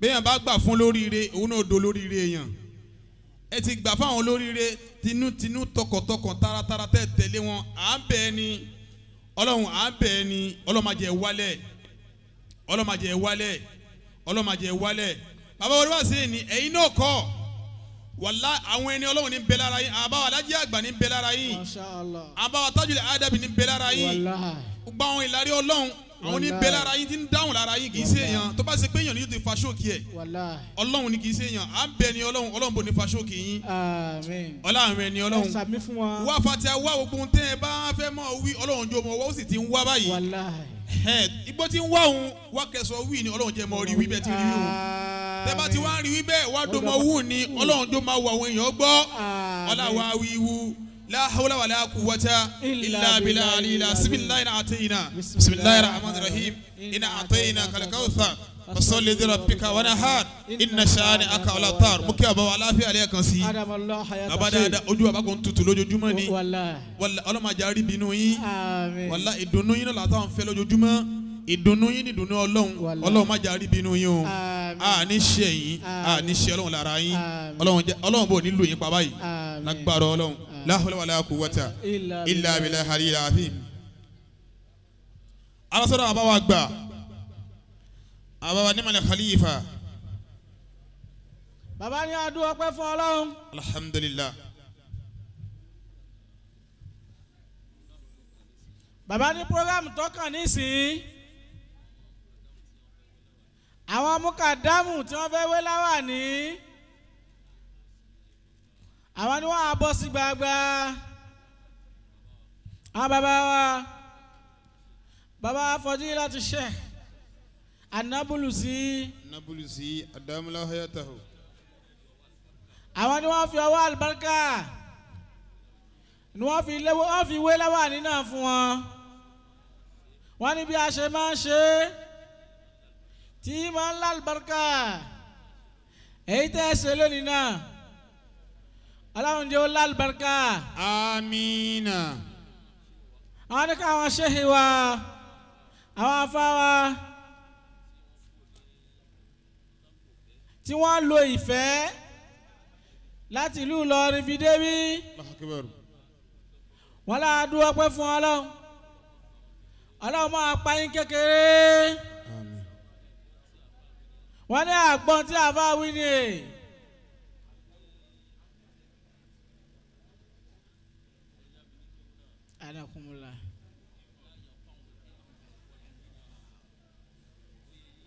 Bẹ́ẹ̀ bá gbà fún lóríire, òun náà do lóríire èèyàn. Ẹ ti gbà fáwọn olóríire tinútinú, tọkàntọkàn, taratara, tẹ́ tẹ̀lé wọn. À ń bẹ̀ ni Ọlọ́run, à ń bẹ̀ ni Ọlọ́run, má jẹ́ wálẹ̀. Ọlọ́run má jẹ́ wálẹ̀. Ọlọ́run má jẹ́ wálẹ̀. Bàbá wọlé wá sí ni ẹ̀yin náà kọ́. Wàlá àwọn ẹni Ọlọ́run ní bẹ lára yín. Àbáwọ̀ alájẹ́ àgbà ní bẹ lára yín. Masha Allah. Àbáwọ̀ tájúlẹ̀ ádàbí ní bẹ lára yín. Wàláhi. Gbogbo àwọn ìlarí Ọlọ́run, àwọn ní bẹ lára yín tí ń dáhùn lára yín. Kì í ṣe èèyàn. Tó bá ṣe pé èèyàn ni yóò ti fa ṣóòkì ẹ̀. Wàláhi. Ọlọ́run ni, kì í ṣe èèyàn. À ń bẹ ni Ọlọ́run. Ọlọ́run bò ní fa ṣóòkì yín. Àmín. Ọlá àwọn ẹni Ẹ Ọlọ́run sàmí fún wa. Wá fatia wá gbogbo ohun tẹ́ ẹ bá fẹ́ mọ̀ wí, Ọlọ́run jó mọ̀ wá, ó sì ti ń wá báyìí. Wàláhi. Ẹ igbó tí ń wá òun wá kẹsàn-án wí ni Ọlọ́run jẹ́ mọ́ rí wí bẹ́ẹ̀ tí rí wí òun. Tẹ́ bá ti wá ń rí wí bẹ́ẹ̀ wá domọ wù ni Ọlọ́run jó máa wọ àwọn èèyàn gbọ́. Ọlá wa wíwú la hawla wala quwwata illa billahi. Ila bismillahi atayna, bismillahi rahman rahim, inna atayna kal kawthar, fasalli li rabbika wanhar, inna shani'aka wal abtar. Mo kí bàbá wa aláfíà alẹ́ kan sí. Adam Allah hayata. Bàbá dáadáa, ojú bàbá kò ń tutù lójoojúmọ́ ni. Wàláhi. Wàlá Ọlọ́run máa jẹ́ àrí bínú yín. Àmín. Wàlá ìdùnnú yín náà látàwọn fẹ́ lójoojúmọ́. Ìdùnnú yín ní ìdùnnú Ọlọ́run. Wàlá. Ọlọ́run má jẹ́ àrí bínú yín o. Àmín. A ní ṣe yín, a ní ṣe Ọlọ́run lára yín. Àmín. Ọlọ́run jẹ́ Ọlọ́run bò nílò yín pa báyìí. Àmín. Lágbára Ọlọ́run, la hawla wala quwwata Illa illa billahi aliyil azim. Alasọ́dọ̀ àbáwá gbà, àbáwá nímọ̀lẹ̀ khalifa. Bàbá ní adú ọpẹ́ fún Ọlọ́run. Alhamdulillah. Bàbá ní program tọkàn nísìnyí. Àwọn mukadamu tí wọ́n fẹ́ wé láwà ní. Àwọn ni wọ́n á bọ́ sí gbagba. Àwọn bàbá wa, bàbá Fadilatu Sheikh An-Nabulusi. Nabulusi adamula hayatahu. Àwọn ni wọ́n fi ọwọ́ àlùbáríkà ni wọ́n fi léwọ́, wọ́n fi wé láwàní náà fún wọn. Wọ́n ní bí a ṣe máa ń ṣe tí máa ń lálùbáríkà, èyí tẹ́ ẹ ṣe lónìí náà, Ọlọ́run jẹ́ ó lálùbáríkà. Amina. Àwọn ní káwọn ṣéhì wa, àwọn afá wa tí wọ́n lo ìfẹ́ láti ìlú Ìlọrin fi débí. Allahu Akbar. Wọ́n láà dúró pẹ́ fún Ọlọ́run. Ọlọ́run máa pa yín kékeré. Àmín. Wọ́n ní àgbọn tí a bá wí ni. Anakumula.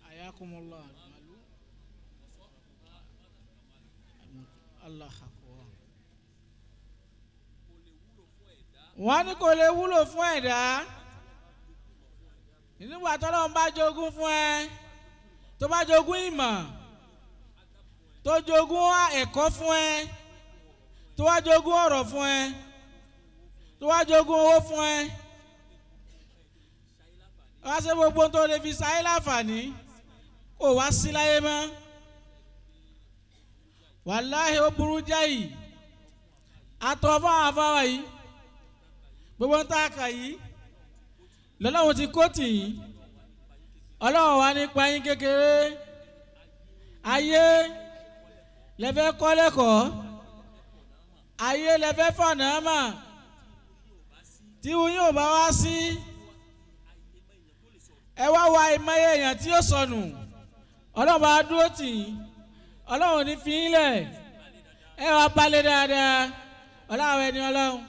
Ayakumula. Allah akbar. Wọ́n ní kò lè wúlò fún ẹ̀dá nígbà tọ́lọ́run bá jogún fún ẹ, tó bá jogún ìmọ̀, tó jogún ẹ̀kọ́ fún ẹ, tó wá jogún ọ̀rọ̀ fún ẹ, tó wá jogún owó fún ẹ, wá ṣe gbogbo tó lè fi sáyé láǹfààní, kò wá sí láyé mọ́. Wàláhì ó burú jáì. Àtọ̀ fáwọn afáwà yìí, gbogbo ń tá a kà yìí lọ́lọ́run ti kó tì yín. Ọlọ́run wa nípa yín kékeré. Ayé lẹ́fẹ́ kọ́ lẹ́kọ̀ọ́, ayé lẹ́fẹ́ fọ̀nà mà, tí wọn yóò bá wá sí, ẹ wá wá ìmọ̀ye èèyàn tí yóò sọnù. Ọlọ́run bá dúró tì yín, Ọlọ́run ní fi yín lẹ̀, ẹ wá balẹ̀ dáadáa. Ọlọ́run ẹni Ọlọ́run.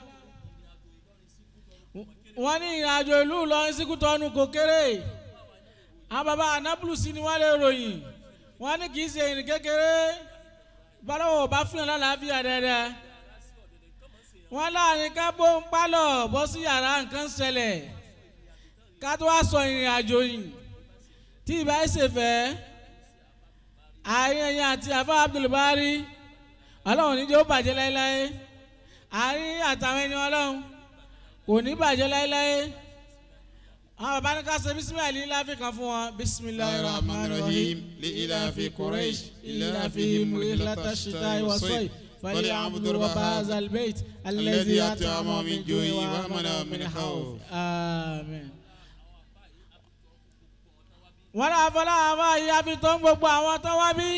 Wọ́n ní ìrìnàjò ìlú Ìlọrin sí Kútọ́nù kò kéré. Àwọn baba Anábùlùsí ni wọ́n lè ròyìn. Wọ́n ní kì í ṣe ìrìn kékeré. Bọ́lọ́wọ́ ò bá fún yàn lálàáfíà dáadáa. Wọ́n láàrin ká bó ń pálọ̀ bọ́ sí yàrá, nǹkan ṣẹlẹ̀, ká tó wá sọ ìrìn àjò yìí tí ìbá ṣe fẹ́ àárín ẹ̀yìn àti àfa Abdulbari. Ọlọ́run ní jẹ́ ó bàjẹ́ láéláé. Àárín àtàwọn ẹni Ọlọ́run kò ní bàjẹ́ láéláé. Àwọn bàbá ní ká ṣe bisimilayi ńlá fi kan fún wọn. Bisimilayi rahman rahim li ilafi Quraysh ilafihim rihlata shita'i wa sayf falyabudu rabba hazal bayt alladhi at'amahum min ju'in wa amanahum min khawf. Àmín. Wọ́n lọ fọlá àwọn àyàfi tó ń gbogbo àwọn tó wá bí.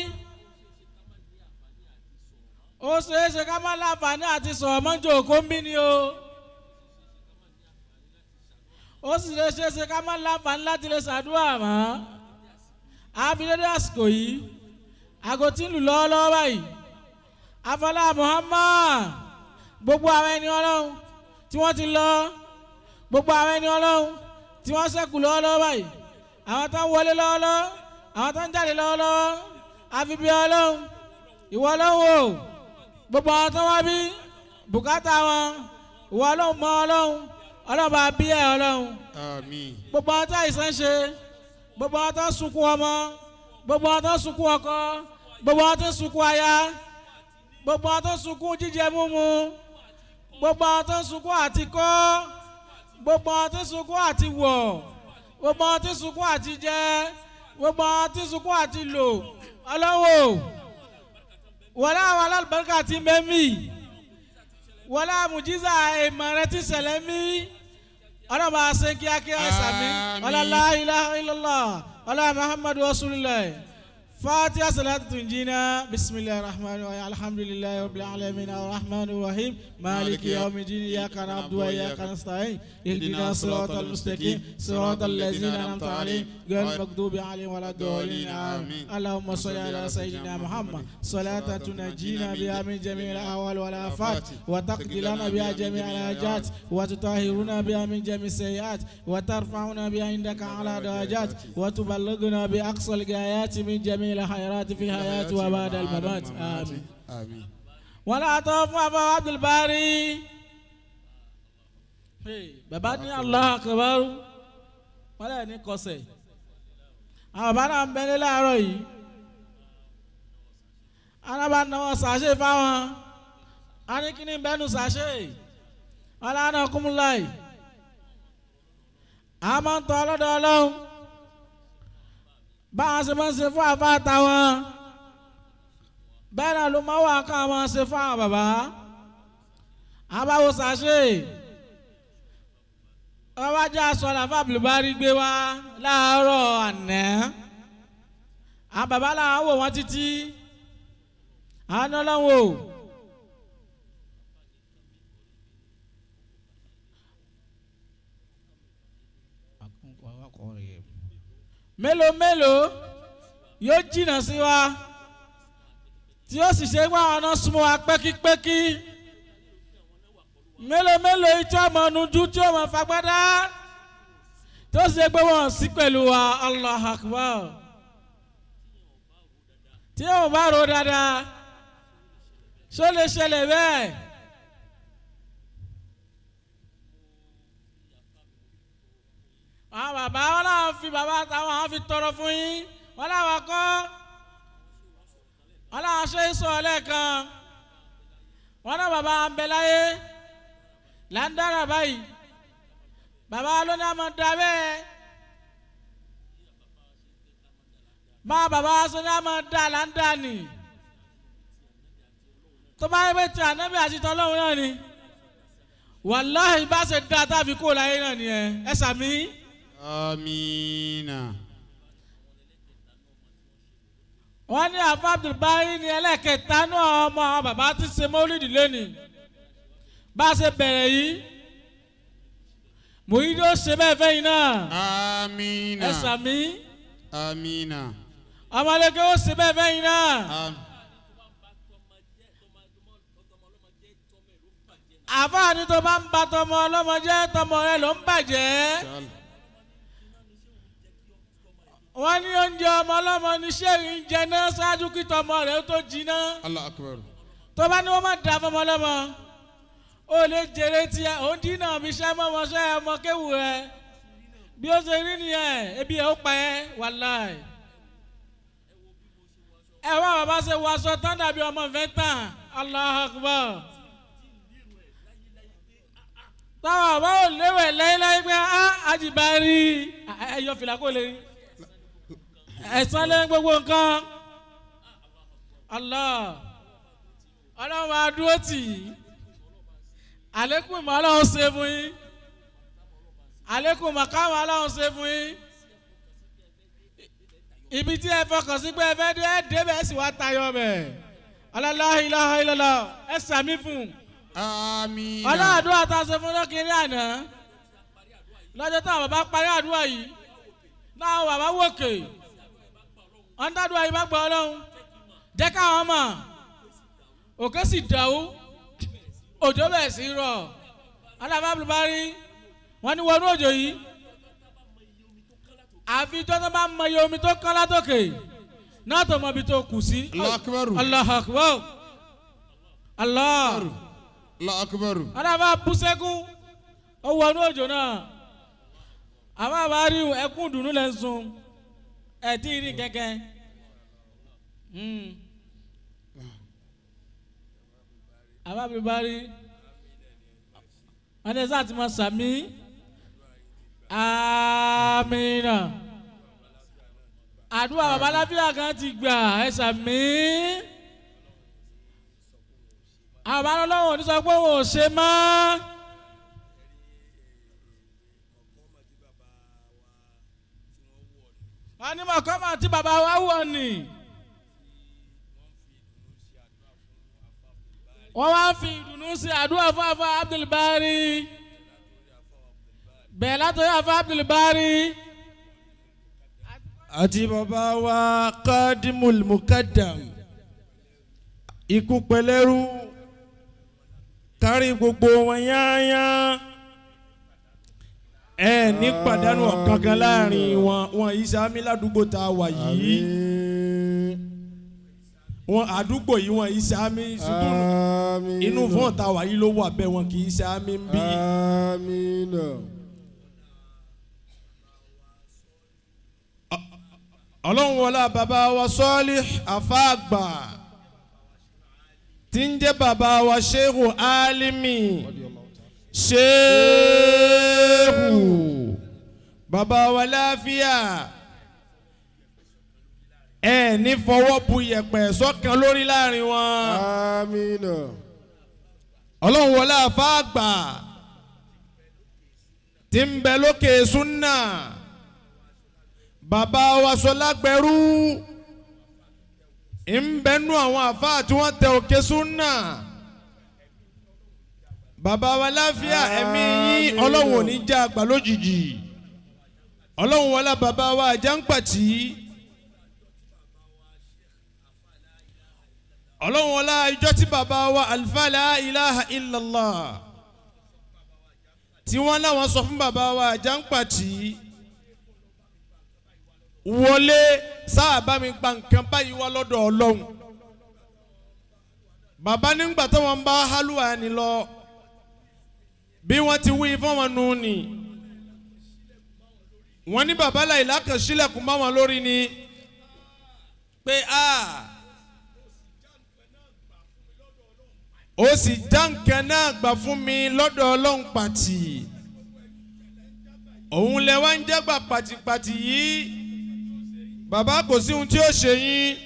Ó ṣeé ṣe ká má láǹfààní àti sọ̀rọ̀ mọ́jọ́ òkú ń bí ni o. Ó sì lè ṣeé ṣe ká má láǹfààní láti lè ṣàdúrà mọ́. Àfi dédé àsìkò yìí, àgọ́ tí ń lù lọ́wọ́lọ́wọ́ báyìí. Afọlá Muhammad, gbogbo àwọn ẹni Ọlọ́run tí wọ́n ti lọ, gbogbo àwọn ẹni Ọlọ́run tí wọ́n ṣẹ́kù lọ́wọ́lọ́wọ́ báyìí, àwọn tó ń wọlé lọ́wọ́lọ́wọ́, àwọn tó ń jáde lọ́wọ́lọ́wọ́, àfi bí Ọlọ́run, ìwọ Ọlọ́run o, gbogbo àwọn tó wá bí bùkátà wọn, ìwọ Ọlọ́run mọ Ọlọ́run, Ọlọ́run bá bí ẹ Ọlọ́run. Àmín. Gbogbo àwọn tó àìsàn ṣe, gbogbo àwọn tó ń sunkún ọmọ, gbogbo àwọn tó ń sunkún ọkọ, gbogbo àwọn tó ń sunkún aya, gbogbo àwọn tó ń sunkún jíjẹ múmu, gbogbo àwọn tó ń sunkún àti kọ́, gbogbo àwọn tó ń sunkún àti wọ̀, gbogbo àwọn tó ń sunkún àti jẹ, gbogbo àwọn tó ń sunkún àti lò, Ọlọ́wọ́ wọlé àwọn alálùbáríkà ti mẹ́mí, wọlé àmùjísà èèmọ̀ rẹ ti ṣẹlẹ̀ mí, ọlọ́mọ àṣẹ kíákíá ẹ̀sàmí, ọlá la ilaha illallah, ọlá muhammadu rasulillah. فاتحة صلاة تنجينا. بسم الله الرحمن الرحيم. الحمد لله رب العالمين الرحمن الرحيم مالك يوم الدين إياك نعبد وإياك نستعين اهدنا الصراط المستقيم صراط الذين أنعمت عليهم غير المغضوب عليهم ولا الضالين آمين. اللهم صل على سيدنا محمد صلاة تنجينا بها من جميع الأهوال والآفات وتقضي لنا بها جميع الحاجات وتطهرنا بها من جميع السيئات وترفعنا بها عندك على درجات وتبلغنا بأقصى الغايات من جميع الخيرات في الحياة وبعد الممات. آمين. آمين. Wọn látọ̀ fún afọ Abdulbari. Bàbá ní Allahu Akbar, wọn lè ní kọsẹ̀. Àwọn bàbá náà ń bẹ ní láàárọ̀ yìí. Alábà náwó sàṣẹ fáwọn. Aníkíní bẹ́nu sàṣẹ. Ọlànà kúmúláì. A máa ń tọ́ ọlọ́dọ̀ Ọlọ́run. Báwọn ṣe máa ń ṣe fún àfa àtàwọn. Bẹ́ẹ̀ náà ló máa wà ká máa ṣe fún àwọn bàbá. Àbáwo sàṣẹ. Ọba jẹ́ aṣọ làfà Abdulbari gbé wá láàárọ̀ àná. Àwọn bàbá làwọn wò wọ́n títí. Àwọn ọlọ́run o. Mélòó mélòó yóò jìnnà sí wa tí ó sì ṣe wá ọ̀nà súnmọ́ wa pẹ́kípẹ́kí. Mélòó mélòó tí ọmọ nujú tí ọmọ fagbádá tó sì ṣe pé wọ́n sí pẹ̀lú wa. Allah Akbar. Tí òun bá ro dáadáa, ṣó lè ṣẹlẹ̀ bẹ́ẹ̀? Àwọn bàbá wọn làwọn fi bàbá táwọn àwọn fi tọrọ fún yín, wọn làwọn kọ́, wọn làwọn ṣe é sọ lẹ́ẹ̀kan, wọn náà bàbá ń bẹ láyé là ń dára báyìí. Bàbá ló ní àmọ́ da bẹ́ẹ̀, bá bàbá sọ ní àmọ́ da là ń da nì. Tó bá yẹ pé tí ànábì àti tọ́lọ́hún náà ni, wàláhì bá ṣe dá táfi kó láyé náà nìyẹn. Ẹ sàmí. Amina. Wọ́n ní àfa Abdulbari ní ẹlẹ́kẹta náà ọmọ àwọn bàbá tí ṣe mọ́lídì lónìí. Bá a ṣe bẹ̀rẹ̀ yìí, mòyídìí ó ṣe bẹ́ẹ̀ fẹ́yìn náà. Amina. Ẹ sàmí. Amina. Ọmọlẹ́kẹ́ ó ṣe bẹ́ẹ̀ fẹ́yìn náà. Àfáàní tó bá ń ba tọmọ ọlọ́mọ jẹ́, tọmọ rẹ ló ń bàjẹ́. Wọ́n ní oúnjẹ ọmọ ọlọ́mọ ní sẹ́yìn ń jẹ náà ṣáájú kí tọmọ rẹ tó jiná. Allah akbar. Tó bá ní wọ́n má da fọmọ ọlọ́mọ, ó lè jèrè tiẹ̀, ó ń dínà mi ṣẹ́ mọ́mọṣẹ́ ọmọ kéwù rẹ. Bí ó ṣe rí nìyẹn, ebi ẹ̀ ó pa ẹ́, wàláì. Ẹ wá bàbá ṣe wọ aṣọ tán dàbí ọmọ ìfẹ́ tàn. Allah akbar. Táwọn àbá ò léwẹ̀ láéláé pé á àjìbárí ẹyọ fìlà kò lè rí ẹ̀sán lé gbogbo nǹkan. Allah ọlọ́run máa dúró tì í. Àlékún ìmọ̀ ọlọ́run ṣe fún yín. Àlékún màkàmù ọlọ́run ṣe fún yín. Ibi tí ẹ fọkàn sí pé ẹ fẹ́ dé, ẹ débẹ̀ ẹ sì wá tayọ bẹ̀. La ilaha illallah, ẹ sàmí fún un. Amina. Ọlọ́àdúrà tá a ṣe fún lọ́kìnrin àná lọ́jọ́ táwọn bàbá parí àdúrà yìí, láwọn bàbá wòkè ọ̀ńdàdúrà yìí bá gbọ́ ọlọ́run jẹ́ káwọn mọ̀, òkè sì dàrú, òjò bẹ̀rẹ̀ sí rọ̀. Alábà Abdulbari wọ́n ní wọnú òjò yìí, àfi tó tó bá mọ iye omi tó kán látòkè náà tó mọ ibi tó kù sí. Allahu akbar. Allahu akbar. Allah. Allahu akbar. Alábà bú sẹ́kún, ó wọnú òjò náà. Àbá bá rí ẹkún dùnú lẹ́ ń sun ẹ̀ tí ì rí kẹ̀kẹ́. Àbá bí bá rí wọn ní sáà tí mo sàmí. Àmín. Àdúrà bàbá aláfíà kan ti gbà, ẹ sàmí. Àwọn ọlọ́run ò ní sọ pé òun ò ṣe mọ́. Wọ́n ní mọ̀kọ́mọ̀ tí bàbá wa wọ̀ ni. Wọ́n wá fi ìdùnnú sí àdúrà fún àfa Abdulbari. Bẹ́ẹ̀ látọ̀yọ̀ àfa Abdulbari. Àti bàbá wa Kadimul Mukadam, ikú pẹ̀lẹ́rú kárí gbogbo wọn yáyá, ẹ ní pàdánù ọ̀kankan láàrin wọn. Wọn yìí sàmì ládùúgbò tá a wà yìí, Wọn àdúgbò yìí wọn yìí ṣe àmì sùdùn. Àmín. Inú fún ọ̀tá wà yìí ló wà bẹ́ẹ̀, wọn kì í ṣe àmì ń bí. Àmín. Ọlọ́run wọlá bàbá wa sọ́ọ́lì àfáàgbà tí ń jẹ́ bàbá wa Shehu Alimi, Shehu bàbá wa láfíà, ẹ ní fọwọ́ bu yẹ̀pẹ̀ sọ́kan lórí láàrin wọn. Àmín. Ọlọ́run wọlé àfáàgbà tí ń bẹ lókè súnà, bàbá wa Sọlágbẹrú ń bẹ nú àwọn àfáà tí wọ́n tẹ òkè súnà, bàbá wa láfíà, ẹ̀mí yín Ọlọ́run ò ní já àgbà lójijì. Ọlọ́run wọlé bàbá wa Àjàǹpàtì, Ọlọ́run wọlé ìjọ tí bàbá wa Alfa la ilaha illallah tí wọ́n láwọn sọ fún bàbá wa Àjàǹpàtì, wọlé sáà bá mi gba nǹkan báyìí wá lọ́dọ̀ Ọlọ́run. Bàbá nígbà táwọn ń bá hálùwà ni lọ, bí wọ́n ti wí fún wọn nù ni wọ́n ní bàbá láìlá kan sílẹ̀kùn bá wọn lórí ni pé a ó sì já nǹkan náà gbà fún mi lọ́dọ̀ Ọlọ́run pàtì, òun lẹ wá ń jẹ́gbà pàtìpàtì yìí. Bàbá, kò sí ohun tí ó ṣe yín.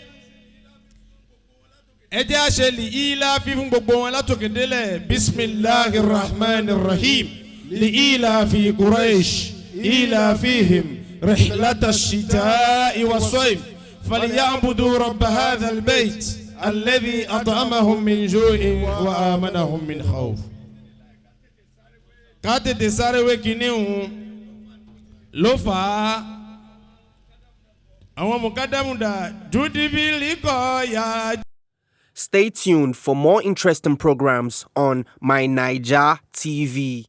Ẹ jẹ́ àṣẹ lì ílá fífún gbogbo wọn látòkè délẹ̀. Bisimilahi rahman rahim, lì ílá fi Quraysh ílá fihim rihlata shita iwa soif falyabudu rabba hadha albayt alladhi at'amahum min ju'in wa amanahum min khawf. Ká tètè sáré wé kinní òun ló fà á àwọn mùkádàmù dà júdìbìlì kọ́ ya. Stay tuned for more interesting programs on My Naija TV.